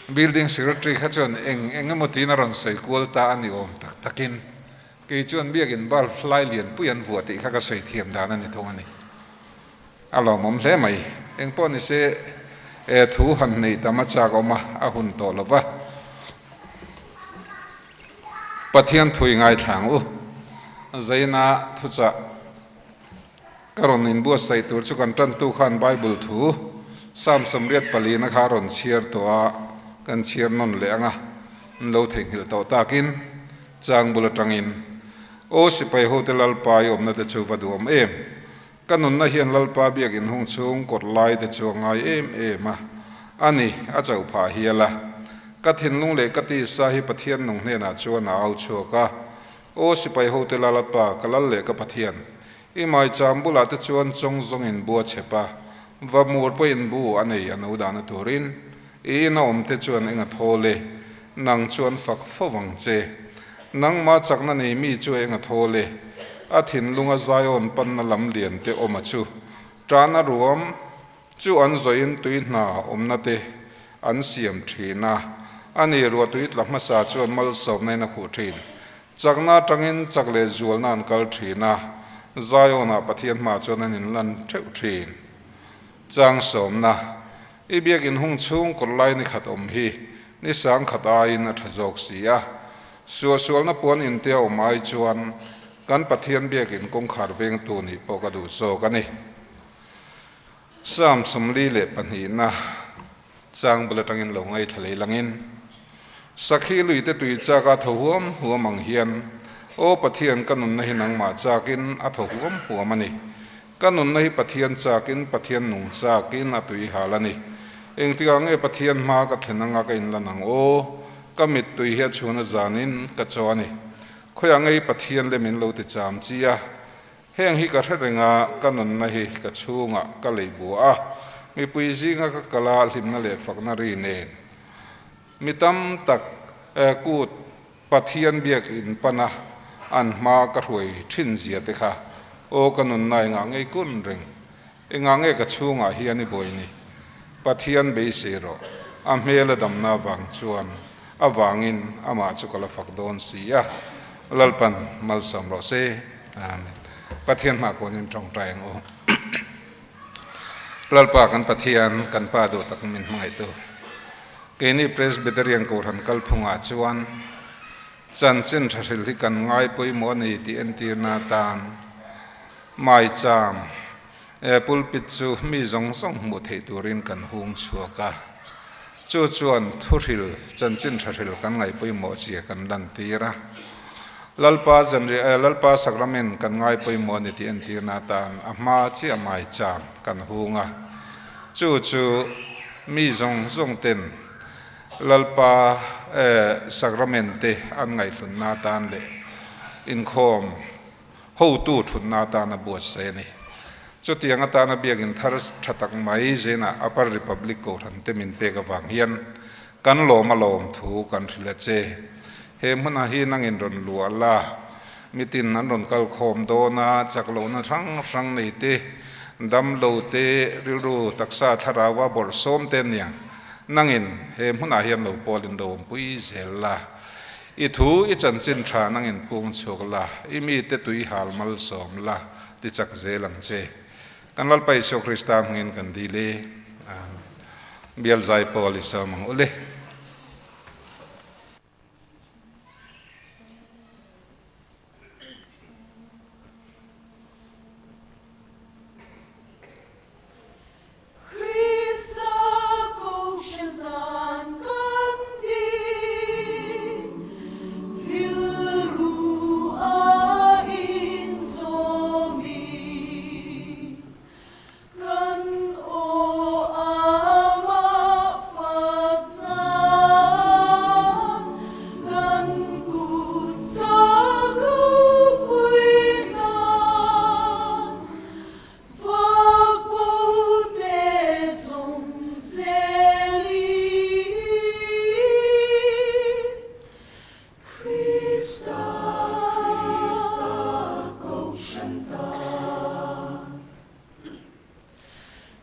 building secretary kha chuan eng eng emaw tiin a rawn sawi kual ta a ni awm tak takin kei chuan biakin bulb hlai lianpui an vuah tih kha ka sawi thiam dan a ni thung a ni. A lawmawm hle mai. Eng pawh ni se e thu han neih tam a chak awm a, a hun tawh lo va. Pathian thui ngaithlang u. Zaina thuchah. Ka rawn inbuatsaih tur chu kan tantu khan Bible thu Psalm 84 na kha a rawn chhiar tawh a, kan chhiar nawn leh ang a, an lo theihnghilh tawh takin chang bul atangin, Aw sipai hote Lalpa i awmna te chu va duhawm em? Ka nunna hian Lalpa biak inhung chhung kawt lai te chu a ngai em em a, a ni, a chauh phah hial a. Ka thinlung leh ka tisa hi Pathian nung hnenah chuan a au chhuak a, Aw sipai hote Lalpa, ka lal leh ka Pathian, I maicham bulah te chuan chawng zawng in bu a chhep a, va mur pawh in bu a nei a no dahna turin i in a awm te chuan eng a thawl e, nang chuan fak fo vang che. Nangma chakna nei mi chu eng a thawl e, a thinlunga Zion panna lam lian te awm a chu tan a ruam chu an zawhin tui hna awmna te an siam thin a, a ni ruahtui tla hmasa chuan malsawmna in a khuh thin. Chakna atangin chak leh zualna an kal thin a, Zion-ah Pathian hmaah chuan an inlan theuh thin. Chang sawmna, I biak inhung chhung kawr lai ni khat awm hi ni sang khat aiin a tha zawk si a. Suahsualna puan inte a awm ai chuan kan Pathian biakin kawngkhar vengtu nih pawh ka duh zawk a ni. Psalm 42-na Chang bul atangin lo ngaithla lei langin, Sakhi luite tui chak a tho huam huam ang hian, Aw Pathian, ka nunna hi nangmah chakin a tho huam huam a ni. Ka nunna hi Pathian chakin, Pathian nung chakin a tui hal a ni. Engtikah nge Pathian hma ka thlen anga ka inlan ang aw? Ka mittui hi a chhun a zanin ka chaw a ni. Khawiah ngei Pathian lem in lo ti cham chi a? Heng hi ka hre reng a, ka nunna hi ka chhungah ka lei bua a, mipui zinga ka kal a hlimna leh fakna ri nen. Mi tam tak kut Pathian biak in pan a, an hma ka hruai thin zia te kha, aw ka nunna engah ngei kun reng, engah nge ka chhungah hian i buai ni? Pathian beisei rawh, a hmel a damna avang chuan avangin amah chu ka la fak dawn si a, Lalpan malsawm rawh se. Amen. Pathian hmah kuanin tawngtai ang u. Lalpa kan Pathian, kan Pa duh tak min hmangaihtu. Keini Presbyterian Kohhran kalphungah chuan chanchin tha hril hi kan ngai pawimawh a ni tih entirna atan maicham e pulpit chu mi zawng zawng hmuh theih turin kan hung chhuak a. Chu chuan thuhril, chanchin tha hril kan ngaih pawimawh zia kan lantir a. Lalpa zanriah eh Lalpa sakramen kan ngai pawimawh a ni tih entirna atan a hma chiah maicham kan hung a. Chu chu mi zawng zawng ten Lalpa eh sakramen te an ngaihhlunna atan leh inkhawm hotu thutna atana buatsaih a ni. Chutiang atana biakinn thar tha tak mai zenah Upper Republic Kohhran te min pek avang hian kan lawm a lawm thu kan hrilh a che. He hmunah hi nangin rawn luah la, mitin an rawn kal khawm dawn a, chak lohna hrang hrang nei te, dam lo te, rilru taksa thlaraua bawrhsawm te aniang nangin he hmunah hian lo pawlin lo awmpui zel la. I thu i chanchin tha nangin pung chhuak la, i mite tui hal malsawm la, ti chak zel ang che. Kan Lalpa Isua Krista hmangin kan dil e. Amen. Bial zai pawl i sawm ang ule. Krista Kohhran tan kan ding, rilru a inzawm i, kan aw amah fakna, kan kut chak ropui nan. Vakbote zawng zeli Krista Kohhran tan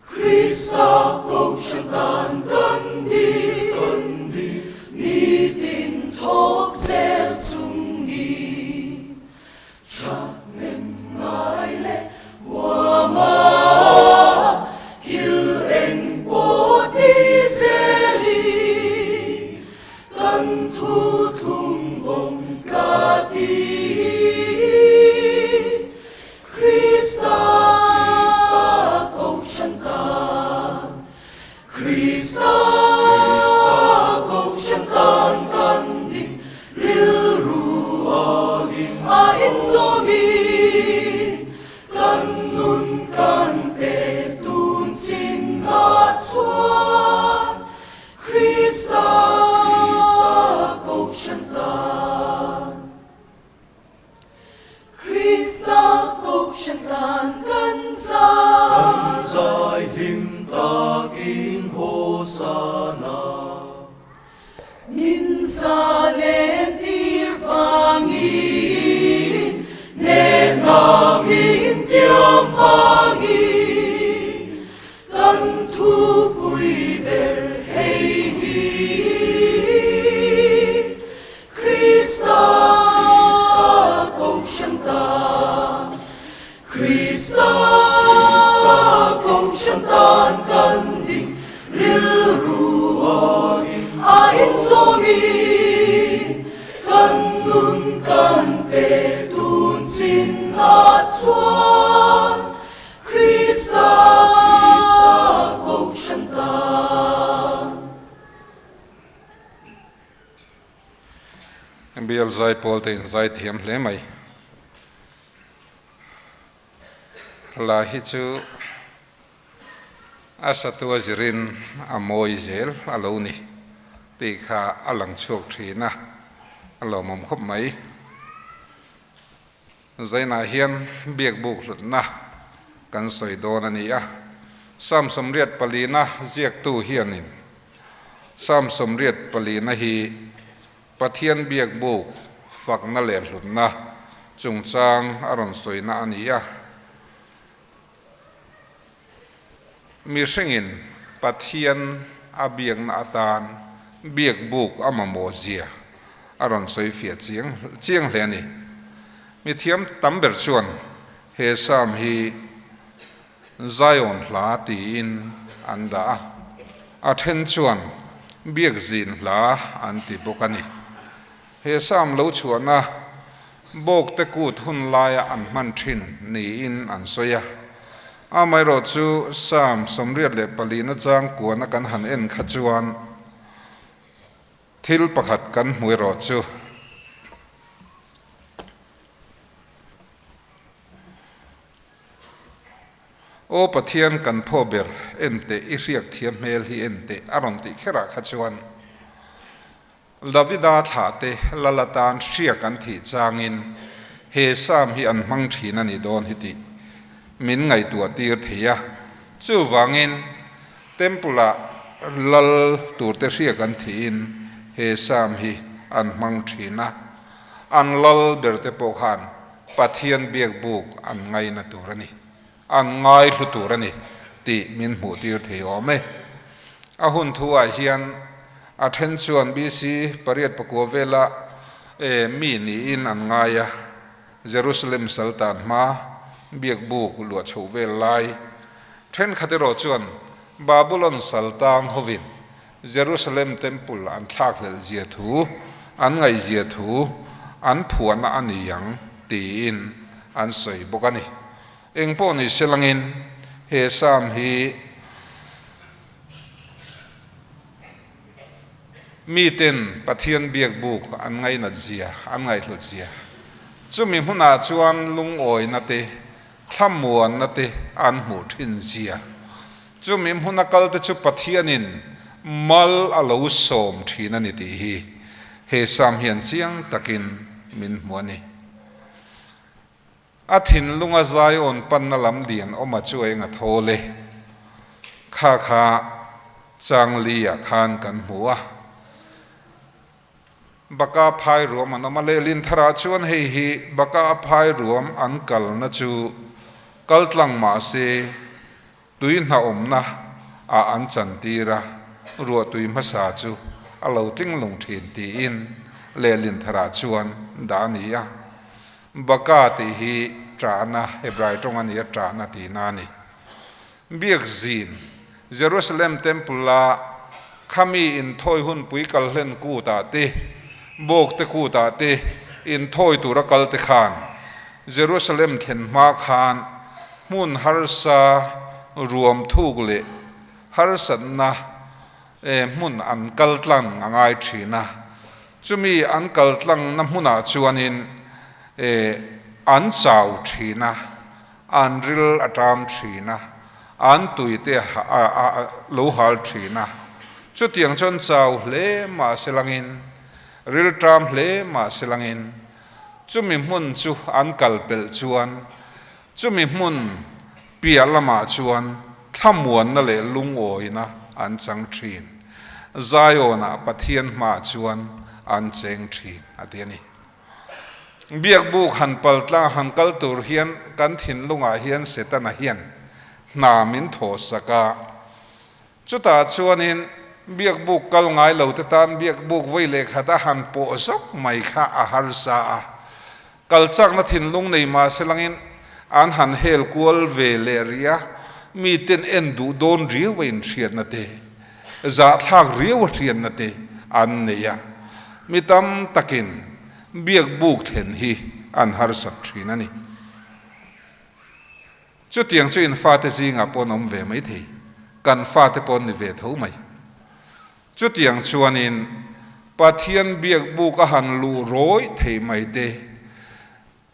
Krista Kohhran tan kan di kan di nitin thawk zel chung ni Thahnem ngai leh huama thil eng pawh ti zelin kan thu thlung vawng tla ti Krista Kohhran tan Krista Kohhran tan kan ding rilru a inzawm i, kan nun kan pe tun chin ah chuan Krista Kohhran tan Krista Kohhran tan kan zai. Kan zai hlim takin Hosana. Min zalen tir vangin, hnehna min tiam vangin, Kan thupui ber hei hi. Krista Kohhran tan, Krista Kohhran tan kan ding rilru a inzawm i, kan nun kan pe tun chin ah chuan Krista Kohhran tan. Bial zai pawl te in zai thiam hle mai. Hla hi chu a satua zirin a mawi zel a lo ni tih kha a lang chhuak thin a, a lawmawm khawp mai. Zainah hian biakbuk hlutna kan sawi dawn a ni a, Psalm 84 ziaktu hianin Psalm 84 hi Pathian biakbuk fakna leh hlutna chungchang a rawn sawina a ni a. Mihringin Pathian a biakna atan biakbuk a mamawh zia a rawn sawi fiah chiang chiang hle a ni. Mithiam tam ber chuan He Psalm hi Zion hla tiin an dah a, a then chuan Biakzin hla an ti bawk a ni. He Psalm lo chhuahna Bawkte kut hun laia an hman thin niin an sawi a. Amaherawhchu Psalm 84 na chang kuana kan han en kha chuan thil pakhat kan hmu erawh chu, Aw Pathian kan phaw ber en teh i hriak thiam hmel hi en teh a rawn tih kherah kha chuan Davida thlahte lal atan hriak an thih changin he Psalm hi an hmang thin a nih dawn hi tih min ngaihtuah tir thei a. Chuvangin Temple ah lal turte hriak an thihin he Psalm hi an hmang thin a, an lal berte pawh khan Pathian biak buk an ngaina tur a ni, an ngaihlu tur a ni tih min hmuh tir thei awm e. A hun thu ah hian a then chuan BC pariat pakua vela e mi niin an ngai a, Jerusalem saltan hma biak buk luah chhoh vel lai thenkhat erawh chuan Babulon saltang hovin Jerusalem Temple an thlakhlelh zia thu, an ngaihzia thu an phuahna a ni ang tiin an sawi bawk a ni. Eng pawh ni se langin he Psalm hi miten Pathian biak buk an ngainat zia, an ngaihhlut zia. Chumi hmunah chuan lungawina te, thlamuanna te an hmuh thin zia. Chumi hmuna kalte chu Pathianin mal a lo sawm thin a ni tih hi he Psalm hian chiang takin min hmu a ni. A thinlunga Zion panna lam lian awma chu a eng a thawl e. Kha kha Changli-ah khan kan hmu a. Baka phai ruam an awm a, lehlin tharah chuan hei hi Baka phai ruam an kalna chu kal tlang mah se tui hnahawmna ah an chantir a, ruah tui hmasa chu a lo tling lung thin tiin lehlin tharah chuan dah a ni a. Baka tih hi ṭahna, Hebrai ṭawng a ni a, ṭahna tihna a ni. Biakzin, Jerusalem Temple-a khami inthawi hunpui kalhlen kutah te, bawkte kutah te inthawi tura kalte khan Jerusalem thlen hma khan hmun harsa ruam thuk leh harsatna hmun an kal tlang a ngai thin a. Chumi an kal tlangna hmunah chuanin an chau thin a. An ril a ṭam ṭhin a, an tuite a lo hal ṭhin a. Chutiang chuan chau hle mah se langin, ril ṭam hle mah se langin, chumi hmun chu an kal pelh chuan, chumi hmun piah lamah chuan thlamuanna leh lungawina an chang ṭhin. Zion-ah Pathian hmaah chuan an cheng ṭhin, a ti a ni. Biakbuk han pal tlang han kal tur hian kan thinlungah hian Setana hian hna min thaw sak a. Chutah chuanin biakbuk kal ngai lo te tan biakbuk vawi leh khat a han pawh zawk mai kha a harsa a. Kal chakna thinlung nei mah se langin an han hel kual ve leh rih a, miten en duh dawn riau a inhriatna te, zahthlak riau a hriatna te an nei a, mi tam takin biak buk thlen hi an harsat thin a ni. Chutiang chu in fate zingah pawh an awm ve mai thei, kan fate pawh an ni ve tho mai. Chutiang chuanin Pathian biak buk a han luh rawih thei mai te,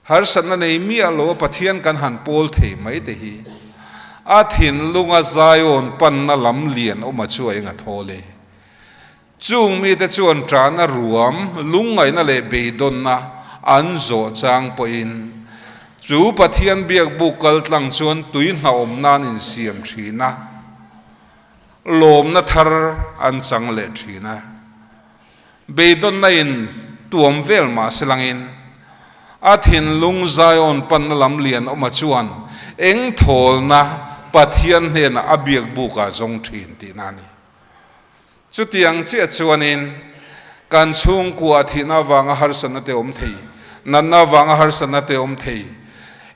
Harsatna nei miah lo a Pathian kan han pawl thei mai te hi a thinlunga Zion panna lam lian awma chu a eng a thawl e. Chung mite chuan ṭahna ruam, lungngaihna leh beidawnna an zawh chang pawhin chu Pathian biak buk kal tlang chuan tui hnahawm nan insiam ṭhin a, lawmna thar an chang leh ṭhin a. Beidawnna in tuam vel mah se langin a thinlung Zion panna lam lian awma chuan eng thawlna Pathian hnenah a biak bukah zawng thin tihna a ni. Chutiang chiah chuanin kan chhungkua thihna avanga harsatna te awm thei, natna avanga harsatna te awm thei.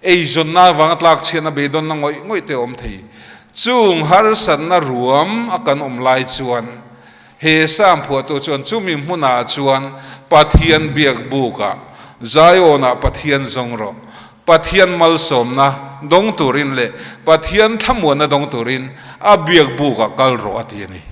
Eizawnna avanga tlak chhiatna beidawnna ngawih ngawih te a awm thei. Chung harsatna ruam a kan awm lai chuan he Sam phuahtu chuan chumi hmunah chuan Pathian biak bukah Zion-ah Pathian zawng rawh. Pathian malsawmna dawng turin leh Pathian thlamuanna dawng turin a biak bukah kal rawh a ti a ni.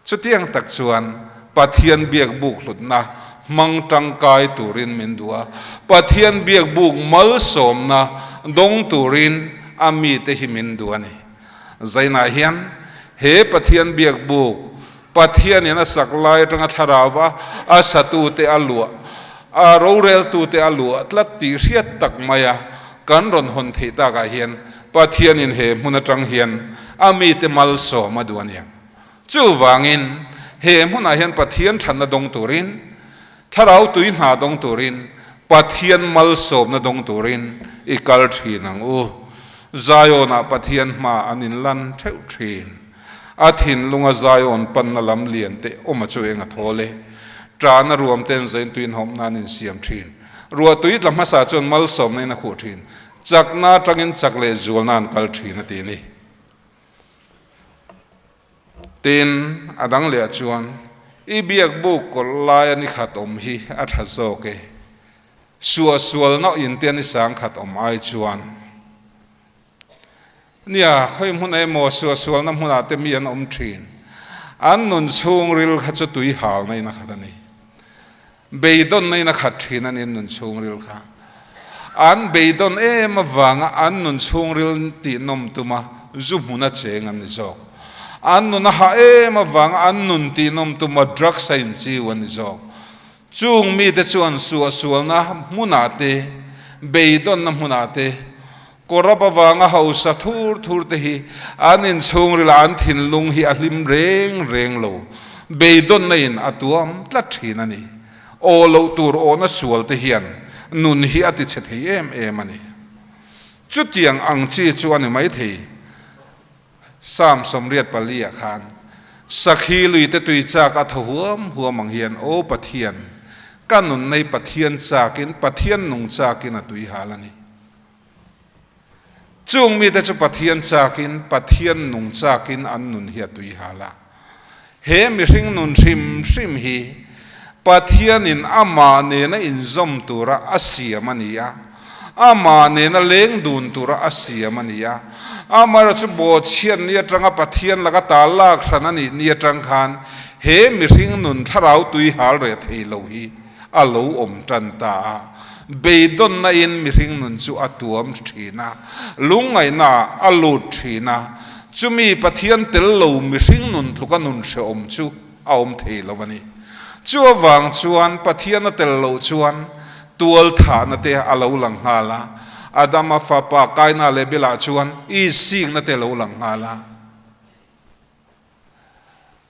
Chutiang tak chuan Pathian biak buk hlutna hmang tangkai turin min duh a, Pathian biak buk malsawmna dawng turin a mite hi min duh a ni. Zainah hian he Pathian biak buk Pathianin a sak lai atanga thlarauva a satute a luah, a roreltute a luah tlat tih hriat tak maia kan rawn hawn theih takah hian Pathianin he hmun atang hian a mite malsawm a duh a nia. Chuvangin, he hmunah hian Pathian thatna dawng turin, Thlarau tui hna dawng turin, Pathian malsawmna dawng turin i kal thin ang u. Zion-ah Pathian hma an inlan theuh thin. A thinlunga Zion panna lam lian te awm a chu eng a thawl e. Ṭahna ruam ten zain tuinhawmna an insiam thin. Ruahtui tla hmasa chuan malsawmna in a khuh thin. Chakna atangin chak leh zualna an kal thin a ti a ni. Tin, a dang leh chuan, I biak buk kawlh laia ni khat awm hi a tha zawk e. Suahsualna in te ni sang khat awm ai chuan. Nia, khawi hmun emaw suahsualna hmunah te mi an awm thin. An nun chhungril kha chu tui halna in a khat a ni. Beidawnna in a khat thin a ni an nun chhungril kha. An beidawn em avanga an nun chhungril tihnawm tuma zu hmuna cheng an ni zawk. An nun a hah em avanga an nun tihnawm tuma drugs a inchiu an ni zawk. Chung mite chuan suahsualna hmunah te, beidawnna hmunah te, kawrap avanga hausa thur thur te hi an inchhungrilah an thinlung hi a hlim reng reng lo. Beidawnna in a tuam tlat thin a ni. Aw loh tur awhna sual te hian nun hi a tichhe thei em em a ni. Chutiang ang chi chu a ni maithei. Psalm 84 ah khan, Sakhi luite tui chak a thaw huam huam ang hian, Aw Pathian, ka nun nei Pathian chakin, Pathian nung chakin a tui hal a ni. Chung mite chu Pathian chakin, Pathian nung chakin an nun hi a tui hal a. He mihring nun hrim hrim hi Pathianin amah nena inzawm tura a siam a ni a, amah nena leng dun tura a siam a ni a. Amaherawhchu bawhchhiat ni atanga Pathian laka ta lak hran a nih ni atang khan he mihring nun thlarau tui hal reh thei lo hi a lo awm tan ta a. Beidawnna in mihring nun chu a tuam thin a, lungngaihna ah a lut thin a, chumi Pathian tel lo mihring nun tluka nun hrehawm chu a awm thei lo a ni. Chu avang chuan Pathian a tel loh chuan tual thahna te a lo lang nghal a, Adama fapa Kaina leh Abela chuan isikna te a lo lang nghal a.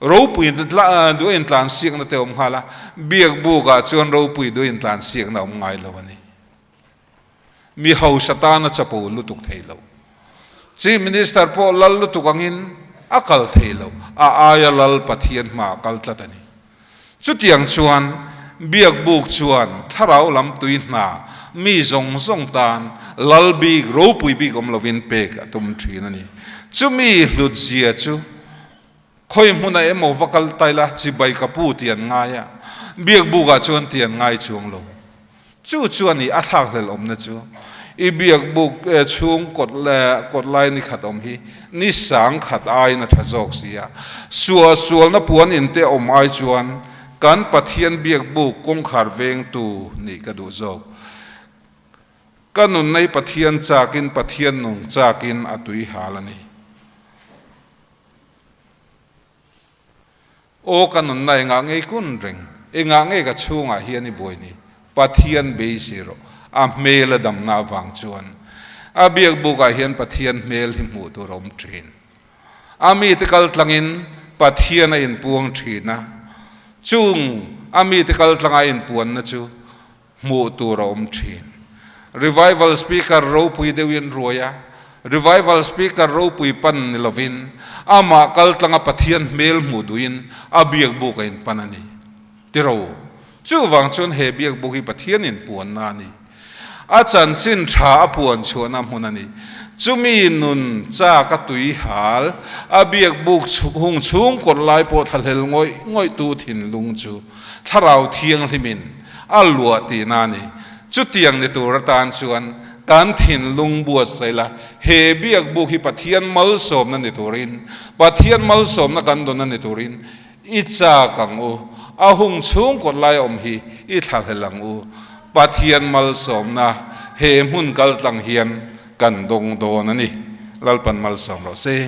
Ropui duh a intlansiakna te a awm nghal a, biak bukah chuan ropui duh a intlansiakna a awm ngai lo a ni. Mi hausa tan a chapo lutuk thei lo. Chief Minister pawh lal lutuk angin a kal thei lo, a aia lal Pathian hmaah a kal tlat a ni. Chutiang chuan biak buk chuan thlarau lam tui hna mi zawng zawng tan lal bik ropui bik awm lovin pek a tum thin a ni. Chumi hlut zia chu khawi hmunah emaw va kal ta ila chibai ka pu tih an ngai a, biak bukah chuan tih an ngai chuang lo. Chu chu a ni a thlakhlel awmna chu. I biak buk chhung kawt kawt lai ni khat awm hi ni sang khat aiin a tha zawk si a. Suah sualna puan in te awm ai chuan kan Pathian biak buk kawngkhar vengtu nih ka duh zawk. Ka nunna hi Pathian chakin Pathian nung chakin a tui hal a ni. Aw ka nunna engah ngei kun reng, engah ngei ka chhungah hian i buai ni, Pathian beisei rawh, a hmel a damna avang chuan. A biak bukah hian Pathian hmel hi hmuh tur a awm thin. A mite kal tlangin Pathian a inpuang thin a, chung a mite kal tlanga a inpuanna chu hmuh tur a awm thin. Revival Speaker ropui deuhin ruai a, Revival Speaker ropui pan ni lovin amah kaltlanga Pathian hmel hmuh duhin a biakbuk a inpan a ni. Tiro. Chuvang chuan he biakbuk hi Pathian inpuanna a ni. A chanchin tha a puan chhuahna hmun a ni. Chumi nun chak a tui hal, a biak buk hung chhung kawt lai pawh thlahlel ngawih ngawih tu thinlung chu Thlarau Thianghlimin a luah tihna a ni. Chutiang ni tur atan chuan kan thinlung buatsaih la, he biak buk hi Pathian malsawmna ni turin, Pathian malsawmna kan dawn a ni turin i chak ang u, a hung chhung kawt lai awm hi i thlahlel ang u. Pathian malsawmna he hmun kaltlang hian kan dawng dawn a ni. Lalpan malsawm rawh se.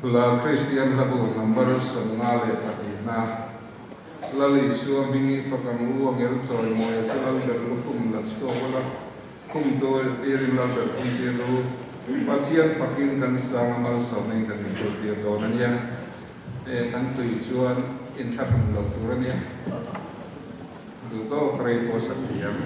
Hla Kristian Hlabu Number 52na Lal Isua hming i fak ang u angel chawi mawia chu Lalber lukhum la chhuak ula khum tur tirin Lalber khum tir u Pathian fakin kan sang a malsawmna in kan inkulh tir dawn a nia. E kan tui chuan inthlahrun lo tur a nia. Duh tawk rei pawh sak thiam.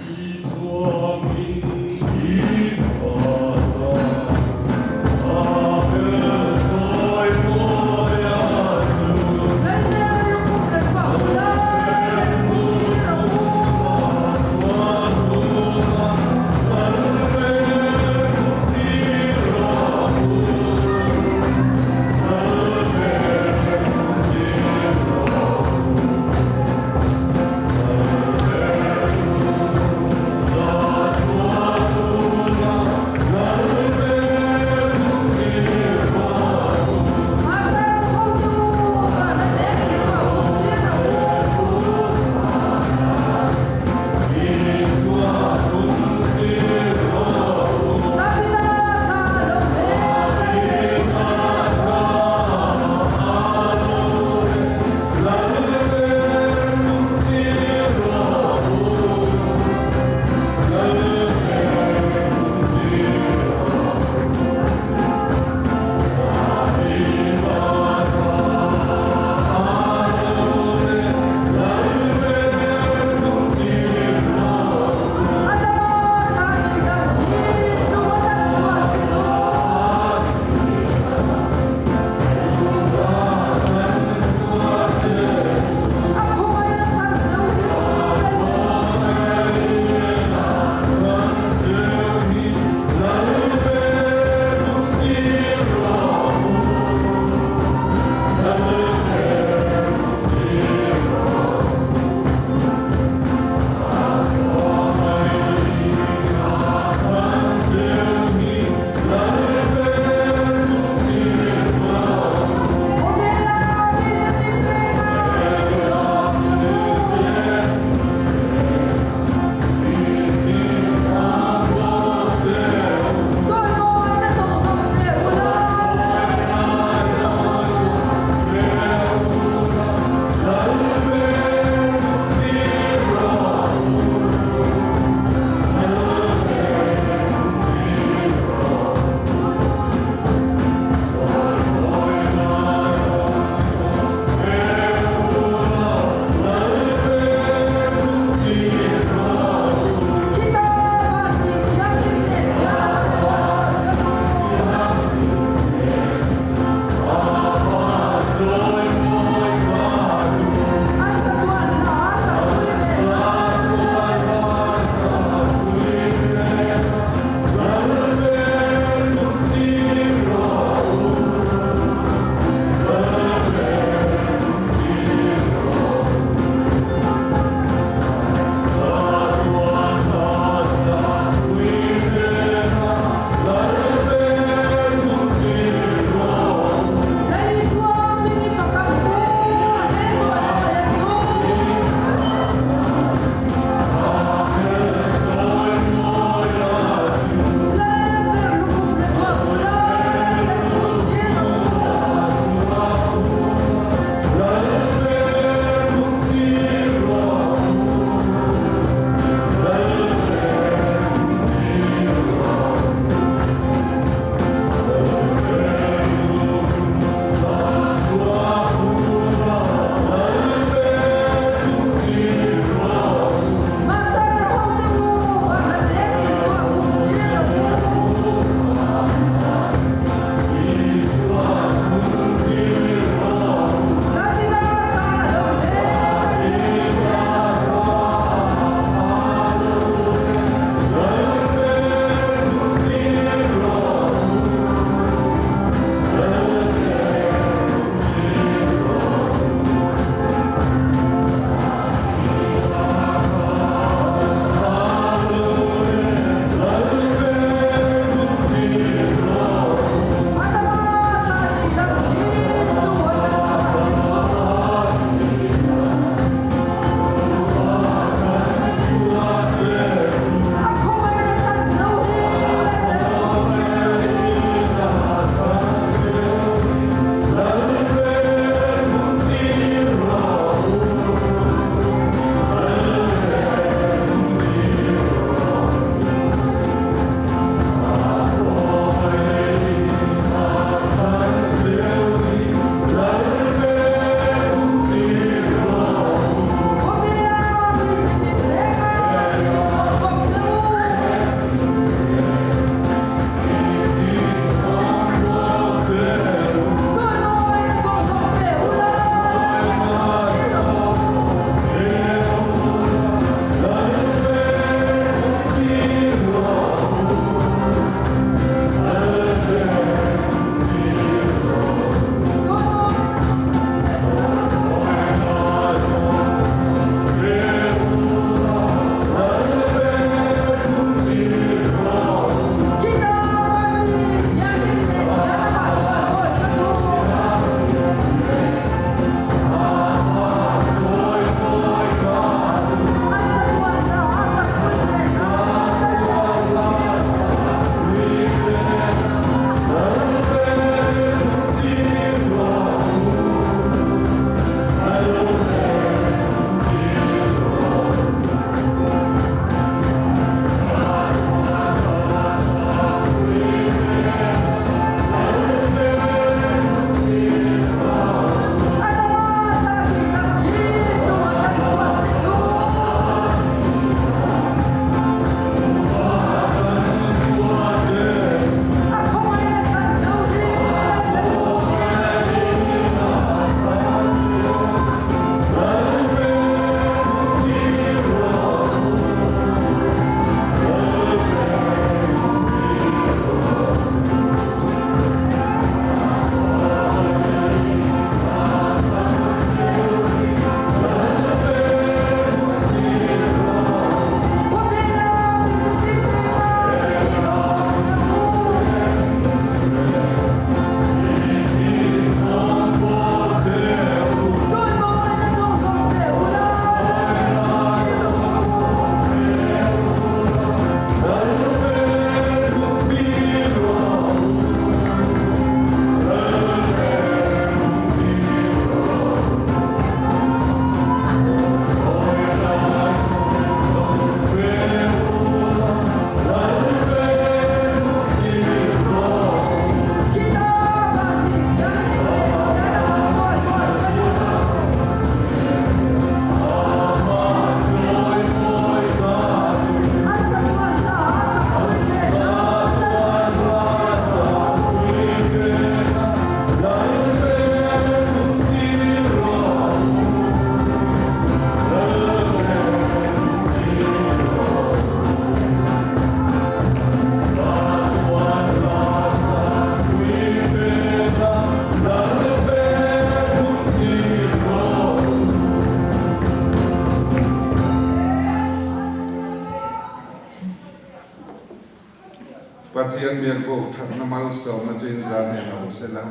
Pathian biakbuk thatna malsawmna chu in zan nen a awm sela.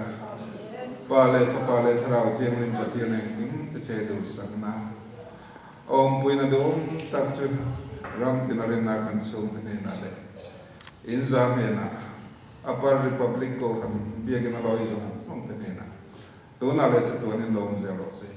Pa leh Fapa leh Thlarau Thianghlim Pathian engkim ti thei duhsakna awmpuina duhawm tak chu ram tina rinna kan chhungte hnenah leh in zan hnenah Upper Republic Kohhran biakina lawi zawng zawngte hnenah tunah leh chatuanin lo awm zel rawh se.